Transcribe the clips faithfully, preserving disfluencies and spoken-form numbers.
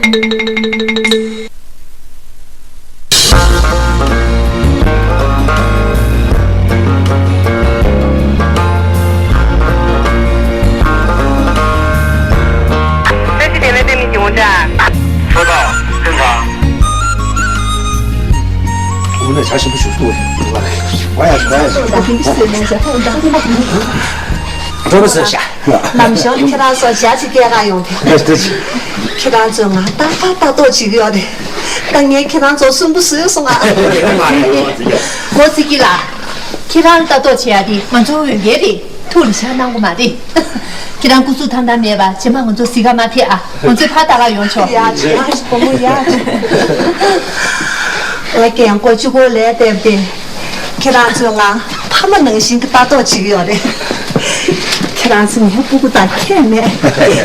ས་གཞི་དེ་ལ་བལྟས་ནས་ཀྱི་འོང་ཅག་ཧོ་ད། སེམས་དང་། འོ་ན་བྱ་ཞིམ་པོ་ཞིག་བཟོ་དགོས། ང་ཡ་ང་ཡ། འགྲོ་མི་སྲིད་ཤག་ལམ་ཞོགས་ཁྱེད་རང་ཚོ་ཞག་ཅིག་སྐྱེལ་ག་ཡོང་དེ། ཁྱེད་རང་ཚོས་ང་ཏག་ཏག་ལྟ་རྟོག་བྱེད་ཀྱི་ཡོད་རེད། ད་ངས་ཁྱེད་རང་ཚོ་སུན་པོ་བཟོས་སོང་ང་། ལོ་ཙི་ཀི་ལགས། ཁྱེད་རང་ལྟ་རྟོག་བྱེད་ཡ་དེ་ང་ཚོ་འོས་འགན་རེད། ཐུགས་ལ་བཞག་གནང་དགོས་མ་རེད། ཁྱེད་རང་སྐུ་གཟུགས་ཐང་ཐང་མེད་པ་རྗེས་མ་ང་ཚོ་གཟིགས་ག་མ་ཕེབས་ཨ། ང་ཚོའི་ཕར་ལྟ་ག་ཡོང་ཆོག་ཡ་ཅི་ཡ་ཅི་བུ་མོ་ཡ་ཅི། ཨོ་ཀེ་ཡང་སྒོ་གཅིག་པོ་ལས་བསྡད་དེ། ཁྱེད་རང་ཚོས་ང་ཕ་མ་ནང་བཞིན་གྱི་ལྟ་རྟོག་བྱེད་ཀྱི་ཡོད་རེད། ཁྱེད་རང་ཚོ་ངའི་སྤུ་གུ་དང་ཁྱད་མེད།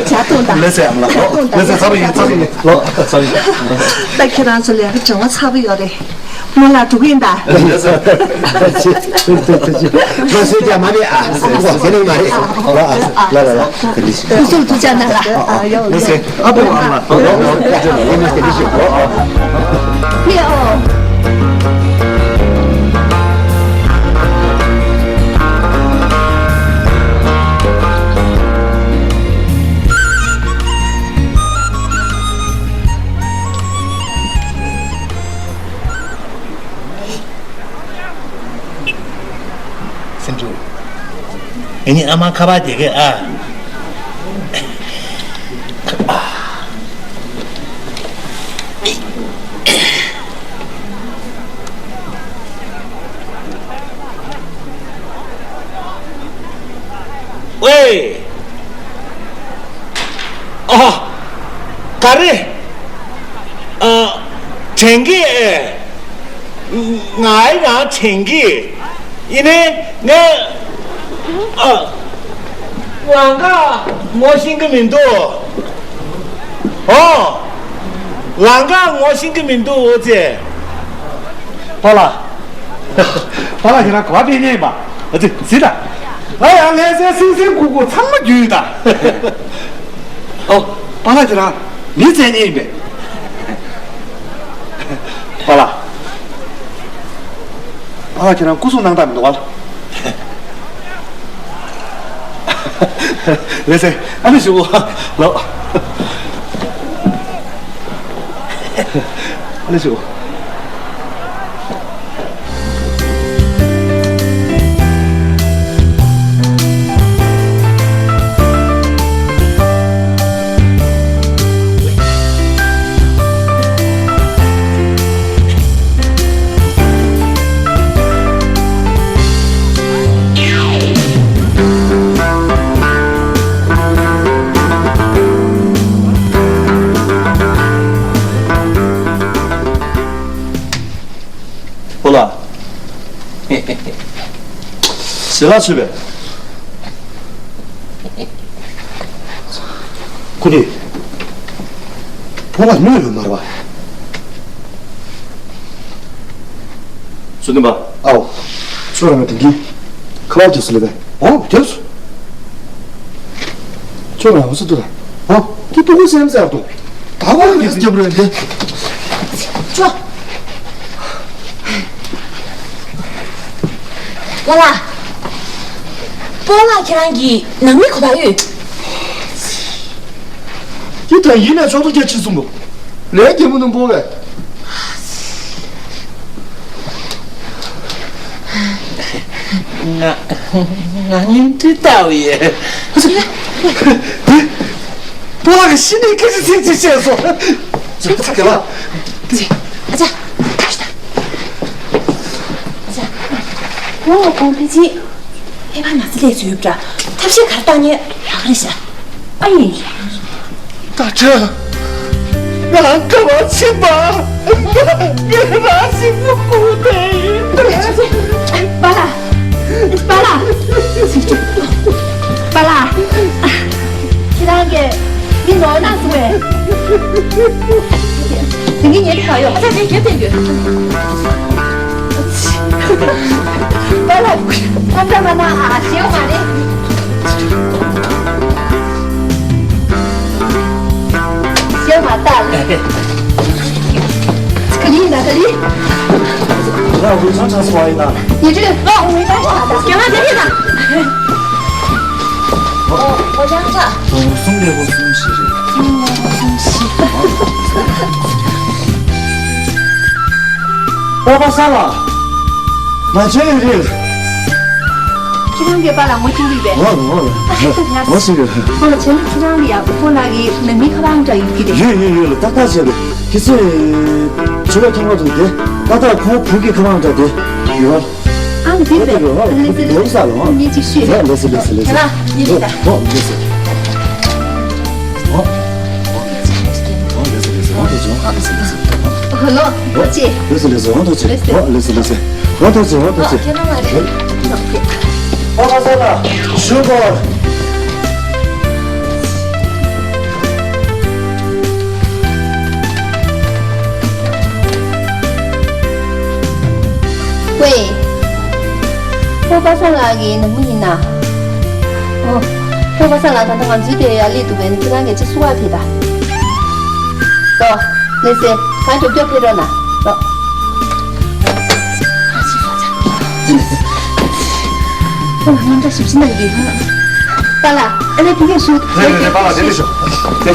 ཇ་འཐུང་དང་། ལགས་སེ་ཨ་མ་ལགས། ཇ་འཐུང་དང་། ལགས་སེ་ཚ་པོ་ཡིན་ཚ་པོ་ཡིན། ལོ་ཚ་པོ་ཡིན། ད་ཁྱེད་རང་ཚོ་ལས་ཀ་བྱེད་པ་ཚ་པོ་ཡོད་རེད། མོ་ལ་འགྲོ་གི་ཡིན་ད། ང་སུས་ཀྱང་མ་རེད་ཨ། དེ་ནི་མ་རེད། ལ་ལ་ལ་ལ། སྐུ་གཟུགས་ཐུགས་ཅག་གནང་ལ། ཨ་ཡོ་ལགས་སེ། ཨ་ཕོ་ཨ་མ་ལགས། ཕེབས་ཨོ། སེམས་ཆུང་། ངེད་གཉིས་ཨ་མ་ཁ་པར་བརྒྱབ་གི་ཨ། ཝེ། ཨ། ག་རེ། ཨ། དྲན་གི་ཨེ། ང་ཡང་དྲན་གི། ཡིན་ནའི་ངས། ཨ། ལམ་ཁ་ངོ་ཤེས་གི་མི་འདུག་ཨོ། ལམ་ཁ་ངོ་ཤེས་གི་མི་འདུག་འོ་ཙི། པཱ་ལགས། པཱ་ལགས་ཁྱེད་རང་ག་པར་ཕེབས་མཁན་ཡིན་པ། ཨ་ཙི་གཟིགས་དང་། ང་ཡང་ལྷ་སའི་སིང་སིང་ཁུག་ཁུག་ཚང་མ་རྒྱུས་ཡོད་ད། ཨོ། པཱ་ལགས་ཁྱེད་རང་མི་བཙལ་མཁན་ཡིན་པས། པཱ་ལགས། པཱ་ལགས་ཁྱེད་རང་སྐུ་གཟུགས་སྣང་དག་མི་འདུག་པཱ་ལགས། ལགས་སེ། ཨ་ནི་ཞུ། ལོ། ཨ་ནི་ཞུ། ཨོ་ལགས། ཞལ་ལག་མཆོད་པས། ཁུ་ནི། ཕོ་བ་སྨྱོ་ཡོད་མ་རེད་པ། བསོད་ནམས་པ། ཨའོ། ཁྱོད་རང་ང་དེང་གི་ཁ་པར་རྒྱབ་སོང་ལེ་བས། ཨོ་རྒྱབ་སོང་། ཁྱོད་རང་ཧུ་སུ་ཏུ་ལ། ཨོ། དེ་ཏུ་ཀུ་སེམས་ཟེར་ཏོ། ད་བར་རྒྱབ་རྒྱབ་རེད་འདི། ཅོ། པོ་ལགས། པོ་ལགས་ཁྱེད་རང་གི་ནང་མི་ག་པར་ཡོད། ཡིན་ད་ཡིན་ན་ཆོག་ཏུ་སྐྱེ་ཕྱིན་སོང་གོ། ལས་རྒྱལ་མོ་ནང་པོ་བས། ང་ང་ཉིན་དུས་ལྟ་བུ་ཡོད། པོ་ལགས་ཀྱིས་གཞི་ནས་སྐད་ཆ་ཚིག་གཅིག་བཤད་སོང་། ཅི་ཚིག་ག་ལ། ཨ་ཅག་ཨ་ཅག་ཨོ་ཁོང་ཕལ་ཆེར་ཕལ་པ་ན་ཚ་སླེབས་ཚུལ་ཡོད་པ་འདྲ། ཐབས་ཤེས་ག་རེ་བཏང་ཉན་ཡག་རེད་ཤག་ཨ་ཡིན། ད་ཆ། ང་ག་པར་ཕྱིན་པ། ང་རང་ཞིག་པུ་ཁུག་དེ་ཡིན། པཱ་ལགས། པཱ་ལགས། པཱ་ལགས། ཁྱེད་རང་གིས་མི་ནོར་ན་སོང་བས། དེ་གི་ཉེ་དུ་ག་ཡོད། ཨ་ཅག་དེ་རྒྱབ་བསྟན་དགོས། པཱ་ལགས། ཨ་ཅག་མ་ན་ཨ་ཞེ་བ་མ་རེད། མ་ལྟ། ག་ལི་ཡིན་ད་ག་ལི། ང་དབུས་གཙང་གྲྭ་ཚང་བ་ཡིན་ན། ཡིན་གཅིག་ཨོ་ངའི་ད་ཞག་ད་རྒྱ་མ་དེ་རེད་ད། ཨོ་ཨོ་ཡང་ད། ཨོ་གསུམ་ལས་སྒོ་གསུམ་བཞི་རེད། གསུམ་ལས་སྒོ་གསུམ་བཞི། པ་པ་ས་ལ། ང་ཚོའི་རིགས། ཁྱེད་རང་གི་པཱ་ལགས་ངོ་ཤེས་ཀྱི་རེད་པས། ངོ་ངོ་ངོ་ཤེས་ཀྱི་རེད། ཨོ་བྱས་ན་ཁྱེད་རང་ལ་ཡ་ཕུ་བོ་ལགས་ཀྱི་ནང་མི་ཁ་པར་འདྲ་ཡོད་ཀྱི་རེད། ཡོད་ཡོད་ཡོད་ལ་ཏག་ཏག་བྱས་པས་ཁྱེད་ཚོས་ཕྱུ་པ་ཁྱམས་ཁ་ཐུག་དེ་ཏག་ཏག་ཁོང་བུ་གི་ཁ་པར་འདྲ་དེ་ཡོད་པ། ཨ་ལ་དེ་རེད་པས། ལགས་སེ་ལགས་སེ། ངས་ཅིག་ཤོད། ལགས་སེ་ལགས་སེ་ལགས་སེ། ཨ་ཡིན་ད། ཨོ་ལགས་སེ། ཨོ། ཨོ་ལགས་སེ་ལགས་སེ། ཨོ་ཐུགས་རྗེ་ཆེ། ཨོ་ལགས་སེ་ལགས་སེ། ཨོ་ཐུགས་རྗེ་ཆེ། ཧ་ལོ། ཐུགས་རྗེ་ཆེ། ལགས་སེ་ལགས་སེ། ཨོ་ཐུགས་རྗེ་ཆེ། ཨོ་ལགས་སེ་ལགས་སེ། ཨོ་ཐུགས་རྗེ་ཆེ། ཨོ་ཐུགས་རྗེ་ཆེ། ཨོ་ཁྱེད་རང་མ་རེད། ཨོ་ཁྱེད། ཨོ་ཁ་ས་ལ་ཞུ་གོ། ཝེ། ཨོ་པ་སངས་ལགས་ཀྱི་ནང་མི་ཡིན་ན། ཨོ། ཨོ་པ་སངས་ལགས་ད་ལྟ་ང་ཚོའི་དེ་ཡར་སླེབས་འདུག་པས་ཁྱེད་རང་གིས་ཅིག་བསུ་བ་ཕེབས་དང་། ལོ། ལགས་སེ། གང་མགྱོགས་མགྱོགས་ཕེབས་རོགས་གནང་། ལོ། ཨ་ཅེ་ལགས་སེ། ཨོ་ང་འདྲ་ཞིབ་ཞིབ་གནང་གི། པཱ་ལགས་ཨ་ནི་ཕ་གིར་ཞུ། རེད་རེད་རེད། པཱ་ལགས་དེ་ལ་ཞུ། དེ་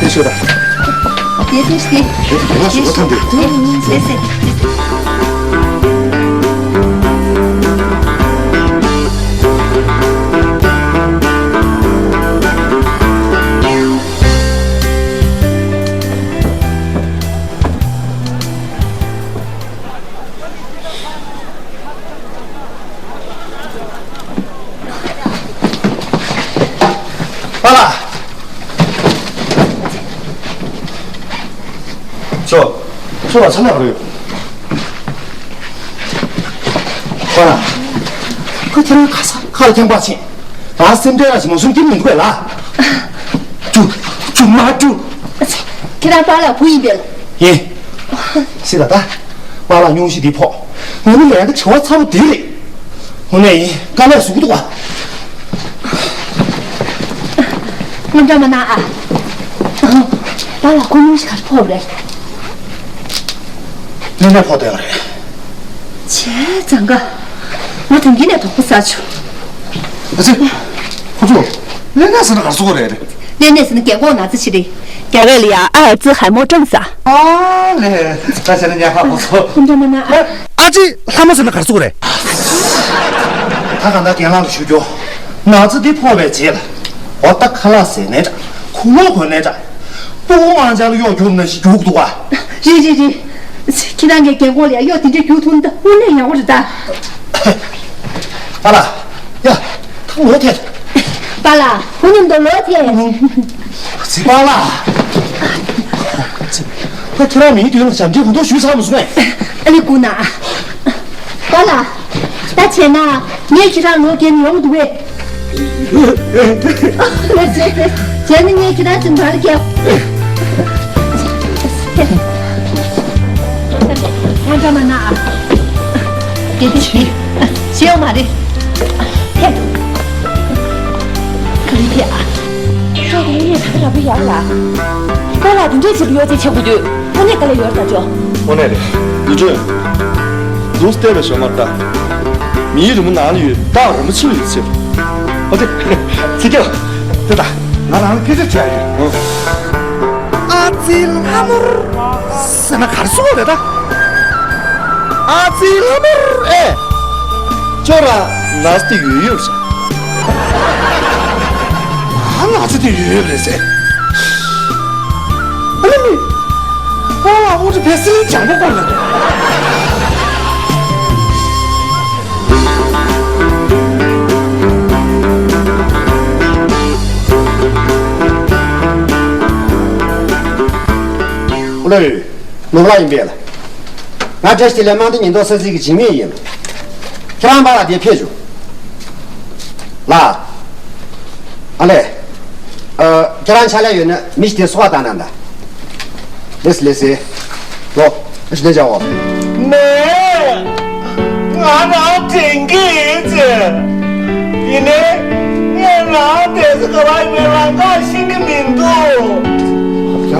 དེ་ཞུ་དང་། དེ་དེ་ཞུ། དེ་དེ་ཞུ། དེ་ཞུ། དེ་ཞུ། ལགས་སེ། པཱ་ལགས། ཅོ། ཅོ་ལ་ཆ་ན་རེད། པཱ་ལགས། ཁོ་ཁྱེད་རང་ཁ་ས་ཁ་ལ་ཁྱང་པ་ཕྱིན། ང་སེམས་ཁྲལ་ར་ཞིག་མ་བཟུང་གི་མི་འདུག་གས་ལ། ཅུ་ཅུ་མ་ཅུ། ཁྱེད་རང་པཱ་ལགས་བུ་ཡིན་པས། ཡིན། སྲིད་ད་ད། པཱ་ལགས་སྙུང་གཞི་འདི་ཕོག་ང་ནི་ལས་ཀ་བྱ་བ་ཚ་པོ་འདི་རེད། དངོས་གནས་ཡིན། དཀའ་ལས་ཟུག་འདུག་ཨ། དངངས་སྐྲག་མ་གནང་ཨ། པཱ་ལགས་ཁོ་སྙུང་གཞི་ག་རེ་ཕོག་རེད། ལས་གནས་ཕོག་བསྡད་པ་རེད། བྱས་ཙང་ཀ་ང་དོན་གྱི་ནས་དོགས་པ་ཟ་བྱུང་། ཨ་ཙི། ཁོ་ཚོ་ལས་གནས་ཟེར་ན་ག་རེ་ཟེར་དགོས་རེད། ལས་གནས་ཟེར་ན་རྒན་གོག་ན་ཚ་ཆེ་རེད། རྒྱ་སྐད་ལ་ཡ་ཨ་ཙི་ཧའི་མོ་ཀྲང་ས། ཨ་ལས། ད་བྱས་ན་ཉག་ཁ་ཁོ་ཚོ། ཁོ་འདྲ་མ་ན་ཨ། ཨ་ཙི་ལྷ་མོ་ཟེར་ན་ག་རེ་ཟེར་དགོས་རེད། ད་གང་ལྟར་རྒན་ལགས་ལ་ཞུ་རྒྱུ། ན་ཚ་འདི་ཕོག་པའི་རྗེས་ལ། འོ་ད་ཁ་ལག་ཟས་ནའི་འདྲ། ཁུག་མ་གོན་ནའི་འདྲ། སྤུ་གུ་དམར་འབྱར་ལ་གཡོག་རྒྱུག་ན་ཞིག་རྒྱུག་འདུག་བ། རེད་རེད་རེད། ཁྱེད་རང་གི་རྒན་གོག་ལ་ཡ་གཡོག་དེ་འདྲ་རྒྱུག་ཐུབ་ན་ད་དངོས་གནས་ཡག་པོ་རེད་ད། ཨ་ལ། ཡ། ད་ངོ་ཐད། པཱ་ལགས་ཁོ་མཉམ་དུ་ལོག་ཐད། ཚིག་པཱ་ལགས། ད་ཁྱེད་རང་མིའི་མདུན་ལ་ཞབས་འདྲེན་གོང་ཐོག་ཞུས་ཚར་མ་སོང་ངས། ཨ་ལེ་སྒུག་ན། པཱ་ལགས། ད་བྱས་ན་ངས་ཁྱེད་རང་ལོག་རྒྱག་ནས་ཡོང་འདུག་པས། བྱས་ན་ངས་ཁྱེད་རང་ཚོའི་བར་རྒྱབ། ང་འདྲ་མ་ན་ཨ། དེ་དེ་ཞིག་ཞེ་ཡོང་མ་རེད། ཧེ། ག་རེ་དེ་ཨ། ཁྱོད་དེ་ངས་ད་ག་ར་བུ་ཡག་ལ། པཱ་ལགས་དེ་འདྲའི་ཆེད་དུ་གཡོག་བྱེད་བྱེད་དགོས་དུས་དངོས་གནས་དཀའ་ལས་ཡོད་རེད་ད་ཅོ། དངོས་གནས་རེད། ཡུལ་སྒྲོན། ལུགས་བལྟས་པའི་ཞོར་མར་ལྟ། མིའི་རི་མོ་ནང་ལ་ཡོད་སྟག་རིན་པོ་ཆེ་ལ་ཡོད་ཟེར། ཨོ་དེ། ཚིག་རྒྱབ། དེ་ད། ང་རང་ལ་ཕལ་ཆེར་བྱས་ཡོད། ཨ་ཙི་ལྷ་མོར། ཟེར་ན་ག་རེ་ཟེར་དགོས་རེད་ད། ཨ་ཙི་ལྷ་མོར་ཨེ། ཁྱོད་རང་ན་ཚ་དེ་ཡོད་ཡོད་རེད། ང་ན་ཚ་དེ་ཡོད་ཡོད་རེད་ཟེར། ཨ་ནི་མི། ཨ་ལ་ཨུ་ཏི་བེ་སི་ལི་ལྗང་པོ་སྐོར་ལ། ཨུ་ལའི། ནོར་ལྷ་ཡིན་པས་ལ། ང་བཀྲ་ཤིས་བདེ་ལེགས་དམངས་བདེ་ཉེན་རྟོག་ས་ཚིགས་ཀྱི་འཇིགས་མེད་ཡིན། ཁྱེད་རང་པཱ་ལགས་འདིར་ཕེབས་བྱུང་། ལགས། ཨ་ལས། ཨ། ཁྱེད་རང་ཕྱག་ལས་ཡོད་ན་མི་ཞིག་དེར་བསུ་བ་བཏང་གནང་དང་། ལགས་སེ་ལགས་སེ། ལོ། ཨ་ཞིག་ལས་བྱའོ། མེ། ང་རང་དྲན་གྱི་ཡིན་ཟེར། ཡིན་ནའི། ངས་རང་བསྡད་ས་ག་བ་ཡིན་མིན་རང་ཁ་ཤེས་ཀྱི་མི་འདུག་ཡ།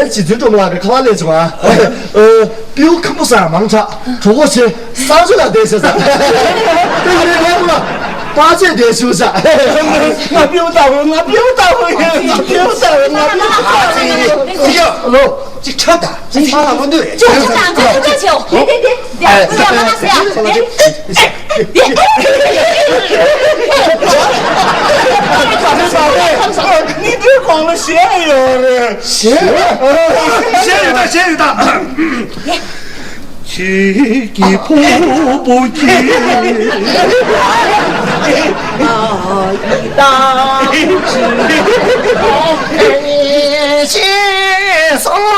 ངའི་རྗེ་བཙུན་སྒྲོལ་མ་ལགས་ཀྱི་ཁ་པར་སླེབས་བྱུང་ཨ། ཨ། སྤྲེའུ་ཁམ་བུ་ཟ་མང་དྲགས་གྲོགས་པོ་ཆེ་གསང་སྤྱོད་ལ་བསྡད་ཤག་ཟེར། དེ་ཡིན་ནའི་ངས་ཁོ་ལ་པར་ཆས་འདི་ཞུ་ཤག་ང་སྤྲེའུ་ལྟ་བུ། ང་སྤྲེའུ་ལྟ་བུ་ཡིན། ང་སྤྲེའུ་ལྟ་བུ། ང་སྤྲེའུ་ལྟ་བུ་ཡིན། ཨ་ལོ། ཅིག་ཁྲབ་དང་ཅིག་ཚང་ལ་མ་འདུག་ཅོ་ཅོ་དང་ཅོ་ཅོ་ཅོ། དེ་དེ་དེ་དེ་ཨ་ཡ་ཡ་ཡ་ཡ། ནི་འདི་གོང་ལ་གཞས་ཡོད་རེད། གཞས། གཞས་ཡོད་ད། གཞས་ཡོད་ད། ཁྱེད་ཀྱི་ཕུ་བོ་ཁྱེད། ཨ་ཡི་ད། ཤེས་སོང་།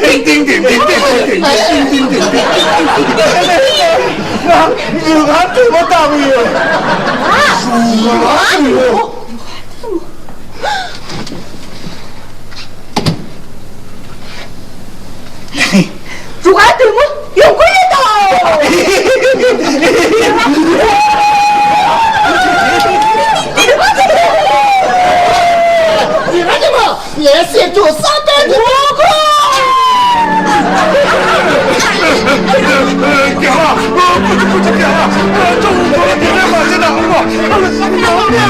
ཏིང་ཏིང་ཏིང་ཏིང་ཏིང་ཏིང་ཏིང་ཏིང་ཏིང་། ང་ང་དེ་མ་བཏང་ཡོད། ང་ཡོད། རུ་ཁག་དེ་མོ་ཡོང་གི་ཡོད་དོ། ངའི་སེམས་ཚོར་བསམ་པའི་ངོ་གོ། རྒྱལ་བ། ཨོ། ཀུ་ཅི་ཀུ་ཅི་རྒྱལ་བ། ཨ། ཅོ་ཀུ་ཀུ་དེ་འདྲ་མ་བྱེད་ན་ཨོ། ཨ། ལ་ཡོང་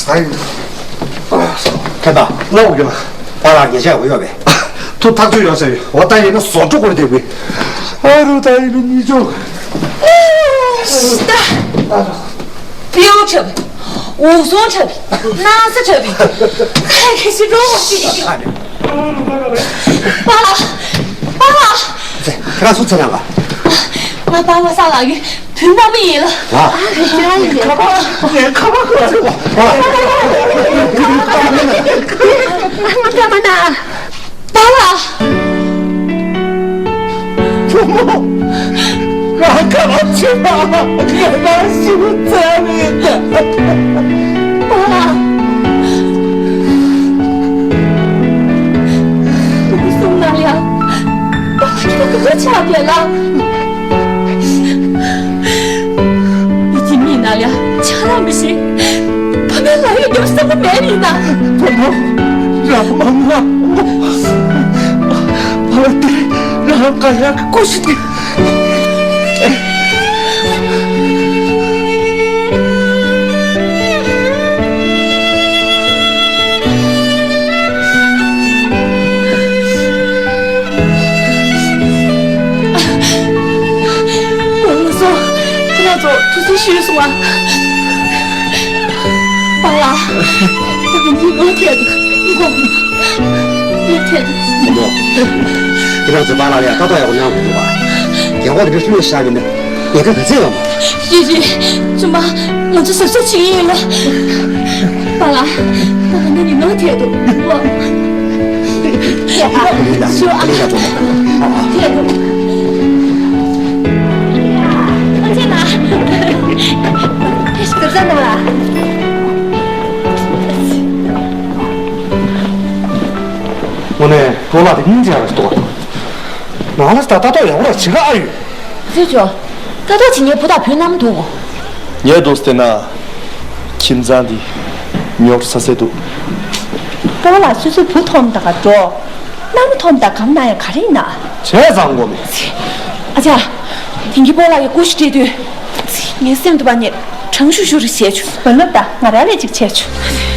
ང་། ཁ་ད་ལོག་གི་ལ། ད་ལ་ཉེ་ཆར་འོ་ཡོད་པས། ཐུགས་ཐག་ཆོད་ཡོད་ཟེར། འོ་ད་ཡིན་ན་བཟོ་འཕྲོ་སྐོར་དེ་བས། ཨ་རུ་ད་ཡིན་ན་གཉིས་ཆོག་ད། ཨ་རུ། ཏིའུ་ཁྲབ། འུ་སོང་ཁྲབ། ན་ས་ཁྲབ། ཁ་ཁ་ཤི་འགྲོ་ཤི། པཱ་ལགས། པཱ་ལགས། ཁྱེད་རང་སུ་ཚེ་རང་ག་ང་པཱ་ལགས་ས་ལགས་ཡུལ་བུ་མོ་མི་ཡིན་ལ། ཨ། ཁ་པར་ཁ་པར་ཁ་པར། ཨ་མ་ན། པཱ་ལགས། བུ་མོ། ང་ག་ལ་ཕྱིན་པ་ང་རང་ཞིག་བཙལ་མེད། པཱ་ལགས། དུས་གསུམ་ན་ཡང་པཱ་ལགས་ཁྱེད་ཀྱི་ཆ་བེད་ལ། ཡིད་ཀྱི་མི་ན་ལ་ཆ་ར་མི་ཤེས། ཕ་མའི་ལ་ཡོད་ཡོད་བསམ་པ་མེད་ཡིན་ན། བུ་མོ་རང་མ་ང་། ཕ་མ་དེ་རང་ག་ཡག་གི་སྐུ་ཞིག་དེ། ལགས་སོ། ཁྱེད་རང་ཚོ་ཐུགས་རྗེ་ཆེ་ཞུས་སོང་ང་། པཱ་ལགས། ཡིན་གྱི་ངོ་ཐད་འདུག་ངོ་ངོ་ཐད་འདུག་ཁྱེད་རང་ཚོའི་པཱ་ལགས་ལ་ཡང་ལྟ་རྟོག་ཡག་པོ་གནང་དགོས་འདུག་བ། རྒན་གོག་དེ་འདྲ་ལྷུང་བཞག་ཡོད་ན་ཉེན་ཁ་ག་ཚད་ཡོད་མ། ཞེས་ཞེས། ཆུང་མ། ང་ཚོ་གཟབ་གཟབ་བྱེད་ཀྱི་ཡིན་ལ། པཱ་ལགས། ད་ག་ནས་ནི་ངོ་ཐད་འདུག་ངོ་། ཞུ་ཨ། ཐད་འདུག་ཨ་ཅེ་ལགས། ཕེབས་ཤིག་གཟབ་གཟབ་གནང་ལ། དངོས་གནས་པཱ་ལགས་དེ་སྙིང་རྗེ་ཡག་པོ་ཞིག་འདུག་ང་ལ་ད་ལྟ་རྟོགས་ཡག་པོ་ར་བྱེད་ག་ཨ་ཡོད། ཟེར་ཆོག་ད་ལྟ་བྱེད་ངའི་བུ་དང་བུའི་མནའ་མ་འདུག་ངས་འདུག་བལྟས་ན། ཁྱིམ་ཚང་འདི་རྙོག་ས་ས་འདུག་པཱ་ལགས་སོ་སོའི་བུ་མཐོང་དང་ག་འགྲོ། མནའ་མ་མཐོང་དང་གང་ན་ཡང་ག་རེ་ཡིན་ན། བྱས་ཙང་དགོས་མེད། ཨ་ཅག་དེང་གི་པཱ་ལགས་ཀྱི་སྐུ་ཞིག་སྤྲད་དུས། ངའི་སེམས་དུ་བ་ནས་གྲང་ཤུར་ཤུར་རེ་བྱས་བྱུང་། མ་ལབ་ད། ང་རང་ལས་ཅིག་བྱས་བྱུང་།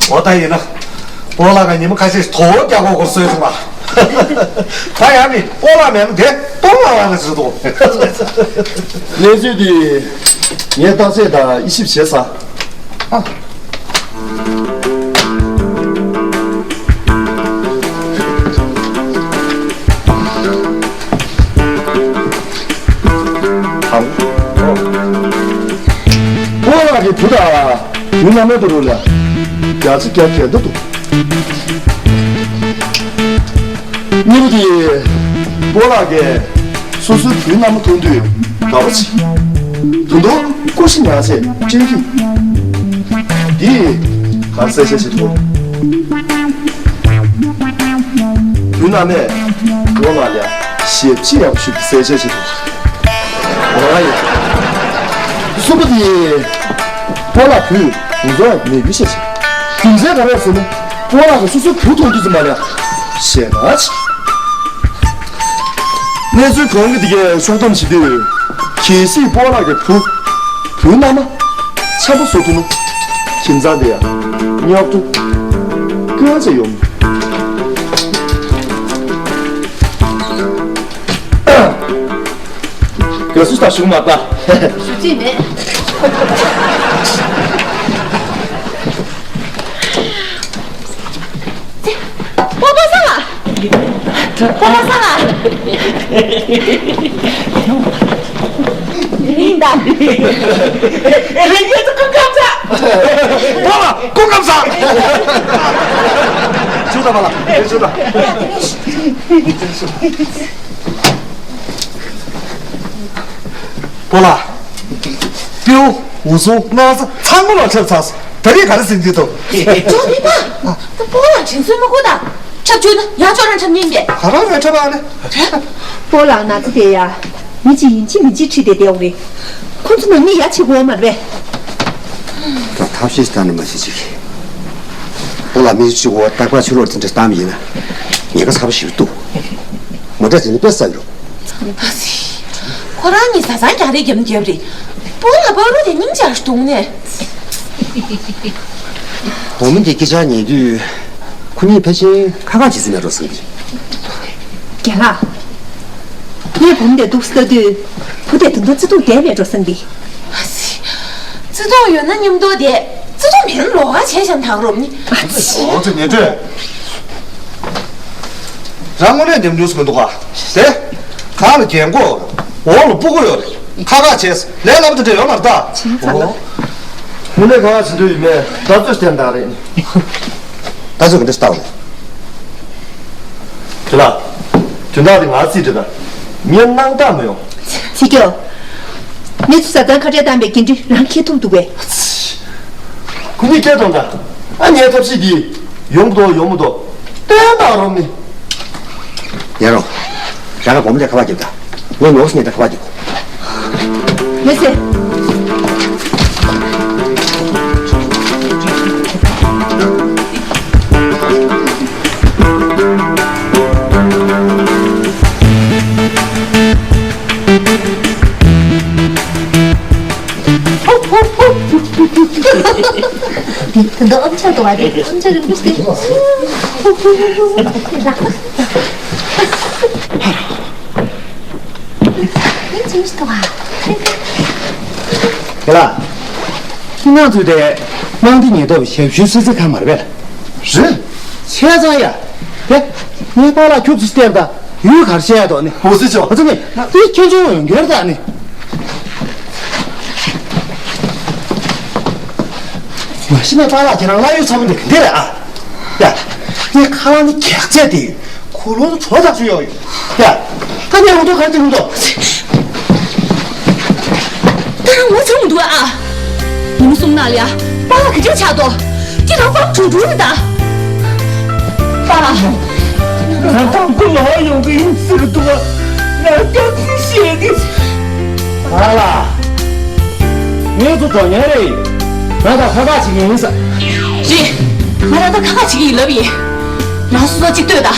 འོ་ད་ཡིན་ན། པཱ་ལགས་ཀྱིས་ཉི་མ་ཁ་ཤས་ཤིག་དོ་བོ་རྒྱག་གོ་གོ་སོས་སོང་ལ། ད་ཡང་ནི་པཱ་ལགས་མེད་ན་དེ་པཱ་ལགས་ལ་ཟེར་དོ། གནས་ཚུལ་འདི་ངས་བརྟག་དཔྱད་དང་དབྱེ་ཞིབ་བྱས་ཚར། ཨ། པཱ་ལགས་ཀྱི་བུ་དང་བུའི་མནའ་མ་དུ་རུ་ལ་རྒྱ་ཆེ་རྒྱ་གལ་འདུག་གཉིས་པོ་དེ་པཱ་ལགས་ཀྱིས་སོ་སོའི་བུའི་མནའ་མ་མཐོང་དུས་དགའ་པོ་བྱེད། ད་དུང་སྐུ་ཞིག་ཉར་ཚེ་སྤྲད་ཀྱི། འདི་ག་གསལ་བཤད་བྱེད་ཐུབ། བུའི་མནའ་མས་པཱ་ལགས་ལ་ཞབས་ཕྱི་ཡག་པོ་ཞུས་ཏེ་གསལ་བཤད་བྱེད་ཐུབ། འོ་ཡ། གསུམ་པོ་དེ་པཱ་ལགས་བུས་ང་ཚོ་མི་བུ་ཞེས་བྱ། རྒྱུ་མཚན་ག་རེ་ཟེར་ན་པཱ་ལགས་ཀྱིས་སོ་སོའི་བུ་མཐོང་དུས་ཙམ་པ་ལ་ཞེད་སྣང་ཆེ། གནས་ཚུལ་གང་གི་དེ་གའི་ཕྱོགས་བསྡོམས་བྱེད་དུས། གལ་སྲིད་པཱ་ལགས་ཀྱི་བུ། བུའི་མནའ་མ། འཆམ་པོ་བཟོ་ཐུབ་ན། ཁྱིམ་ཚང་དེ་ཡང་རྙོག་དྲ་སྐྱོན་ཆ་ཡོང་། དགའ་བསུ་དང་བཞུགས་མ་ལྟ། ཞུ་རྩིས་མེད། པོ་པོ་ས་ལ། པོ་པོ་ས་ལ། ཡིན་ད། རེ་ཡེ་ཚོ་སྐུ་ཁམས་བཟང་། པོ་ལགས་སྐུ་ཁམས་བཟང་། ཞུ་ད་པོ་ལགས་ཞུ་ད། པོ་ལགས། སྤྲེའུ། འུ་ཚོ་སྣག་ཚ་ཚང་མ་ལ་ཁྱབ་ཚར་སོང་། ད་རེས་ག་རེ་ཟིན་གྱི་འདུག་ཇོ་མི་པ། ད་པོ་ལགས་དྲིན་གསོས་མ་དགོས་ད། འཁྲབ་བཅུག་ན་ཡང་ཁྱོད་རང་འཁྲབ་ཉན་གྱི། ག་རང་རེད་འཁྲབ་ཨ་ནི། པོ་ལགས་ན་ཚ་དེ་ཡ། མི་གཅིག་ཡིན་གཅིག་མིན་གཅིག་ཁྲིད་དེ་བསྡད་ཡོད་རེད། ཁོ་ཚོ་ནང་མི་ཡ་ཆེ་གོ་མ་རེད། ད་ཐབས་ཤེས་ཤིག་བཏང་ནས་མ་གཞི་ཅིག་པོ་ལགས་མི་གཅིག་གོ་རྟག་པར་ཕྱི་ལོགས་དེ་འདྲ་བཏང་བ་ཡིན་ན། ཉེན་ཁ་ཚ་པོ་ཞིག་འདུག་མོ་ཊ་དེ་ནི་དཔེ་བསགས་ཡོད། ཨ་ཙི། ཁོ་རང་གཉིས་བཟའ་ཚང་རྒྱག་རེས་རྒྱབ་ན་རྒྱབ་རེད། སྤུན་ལ་བར་རུ་དེ་སྙིང་རྗེ་ཞིག་འདུག་ནས། བུ་མོ་འདི་སྐད་ཆ་ཉན་དུས། ཁོ་གཉིས་ཕལ་ཆེར་ཁ་ཁ་བྱེད་ས་མེད་འགྲོ་བསམ་གྱི། རྒན་ལགས། ངས་བུ་མོ་དེ་འདུག་ལྟ་དུས། བུ་དེ་ད་དུང་བརྩེ་དུང་ལྡན་མེད་འགྲོ་བསམ་གྱི། ཨ་ཙི། བརྩེ་དུང་ཡོད་ན་མཉམ་དུ་བསྡད། བརྩེ་དུང་མེད་ན་ལོགས་ཀ་བྱས་བཞག་ན་ད་ག་རེད་ནི། ཨ་ཙི། འོ་ཙི་ཉན་དུས། རང་དངོས་གནས་ཉམས་མྱོང་ཟེར་མི་འདུག་ག་དེ། གང་ལ་རྒན་གོག་འོག་ལ་སྤུ་གུ་ཡོད་རེད། ཁ་ཁ་བྱས། ལས་སླ་པོ་དེ་འདྲ་ཡོད་མ་རེད་ད། བྱས་ཙང་ལ། དངོས་གནས་ཁ་ཁ་བྱེད་འདོད་ཡོད་མེད་ད་ཚོད་བསྟན་དང་རེད། ད་ཚོད་ག་འདྲ་ལྟ་བ་རེད། དེ་ལ། དོན་དག་དེ་ང་རྩིས་འདྲི་ད། ངས་སྣང་དག་མི་ཡོང་། ཚེ་སྐྱོ། ངེད་ཚོ་བཟའ་ཚང་ཁ་བྲལ་བཏང་པའི་འགན་འཁྲི་རང་འཁྱེར་ཐུབ་འདུག་གས། ཁོ་གཉིས་སྐད་གཏོང་ད། ཨ་ངའི་ཐབས་ཤེས་འདི། ཡོང་མི་འདུག་ཡོང་མི་འདུག་བསྟན་དང་རོགས་མི། ཡ་རོ། རང་ག་བུ་མོ་དེ་ཁ་པར་རྒྱབ་ད། ངས་ནོར་སོང་ངས་ད་ཁ་པར་རྒྱབ་གོ། མི་ཚེ། ད་ཨམ་ཆི་འདུག་ག་རེད། ཨམ་ཆི་རིང་པོ་ཞིག་རེད། ཨེ་ཅིག་འདུག་ག་རེད། ཁྱེད་ལ། ཁྱེད་རང་ཚོས་དེ་དམངས་བདེ་ཉེན་རྟོག་པའི་ཞབས་ཞུའི་སུད་སི་ཁང་མ་རེད་པས། རེད། བྱས་ཙང་ཡ། དེ། ངའི་པཱ་ལགས་ཁྱུག་ཙམ་བལྟས་པ་དང་ཡུལ་ག་རེ་བཤད་ཡ་འདུག་ནི། འོ་ཙི་ཅོ། འོ་ཙི་ནི། དེ་ཁྱེད་ཚོ་འོས་འགན་དང་ནི། མ་གཞི་ནས་པཱ་ལགས་ཁྱེད་རང་བླ་ཡོད་ཚ་པོ་འདི་ག་འདི་རེད་ཨ། ཡ། ངས་ཁ་ལག་ནི་གེགས་ཚད་དེ་ཡོད། གོ་ལོང་དུ་གྲོ་ཐག་ཆོད་ཡོད་ཡོད། ཡ། ད་ངས་འོང་དོ་ག་རེ་འོང་དོ། ད་རང་ངོ་ཚ་མི་འདུག་ཨ། ཉིན་གསུམ་ནང་ལ་ཡ། པཱ་ལགས་ག་འདྲ་ཆགས་འདུག་ཁྱེད་རང་པཱ་ལགས་གྲུང་གྲུང་རེད་ད། པཱ་ལགས། ང་དང་པོ་ལ་ཡོང་གི་ཡིན་ཟེར་འདུག་ང་སྐྱབས་ཤིག་བྱེད་གི། ཨ་ལ། ངེད་ཚོ་འགྲོ་མཁན་རེད། ང་དང་ཁ་ཁ་བྱེད་མཁན་ཡིན་ས། རེད། ང་རང་ད་ཁ་ཁ་བྱེད་ཀྱི་ཡིན་ལབ་ཡིན། རང་སོ་སོ་གཅིག་ལྟོས་དང་།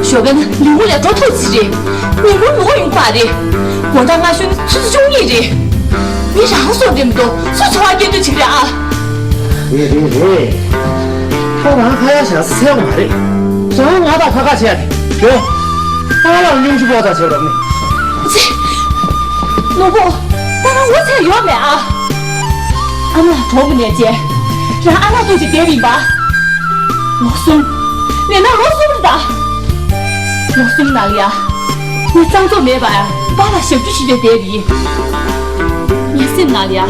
ཞོགས་པ་ན་ལུས་པོ་ལས་འགྲོ་ཐུབ་ཟིག་རེད། ཉིན་གུང་ལོག་ཡོང་པ་རེད། དགོང་དག་སྔ་ཤོས་ནི་ཆུ་ཚོད་བཅུ་གཉིས་རེད། མི་རང་སོ་རེད་མི་འདུག་སུ་འཚོ་བ་སྐྱེལ་འདོད་ཅིག་རེད་ཨ། རེད་རེད་རེད། ཁོ་རང་ཁ་ཡ་བཞག་ས་ཚལ་བ་མ་རེད། རང་ང་དང་ཁ་ཁ་བྱས་ཏེ་ཡོད། ཨ་ལགས་སྙུང་གཞི་པོ་ད་བྱས་རོགས་ནི། ཙི། ནོར་བུ། ད་རང་ངོ་ཚ་ཡོད་མེད་ཨ། ཨ་མ་གྲོངས་པ་ནས་རྗེས། རང་ཨ་ལགས་ཐུག་ཅིག་བསྡད་པ་ཡིན་པ། ལོ་གསུམ། ལས་ན་ལོ་གསུམ་རེད་ད། ལོ་གསུམ་ནང་ལ་ཡ། ངས་གཙང་བཙོག་མེད་པར་པཱ་ལགས་ཞབས་ཞུ་ཞུས་ཏེ་བསྡད་པ་ཡིན། ངའི་སེམས་ནང་ལ་ཡ།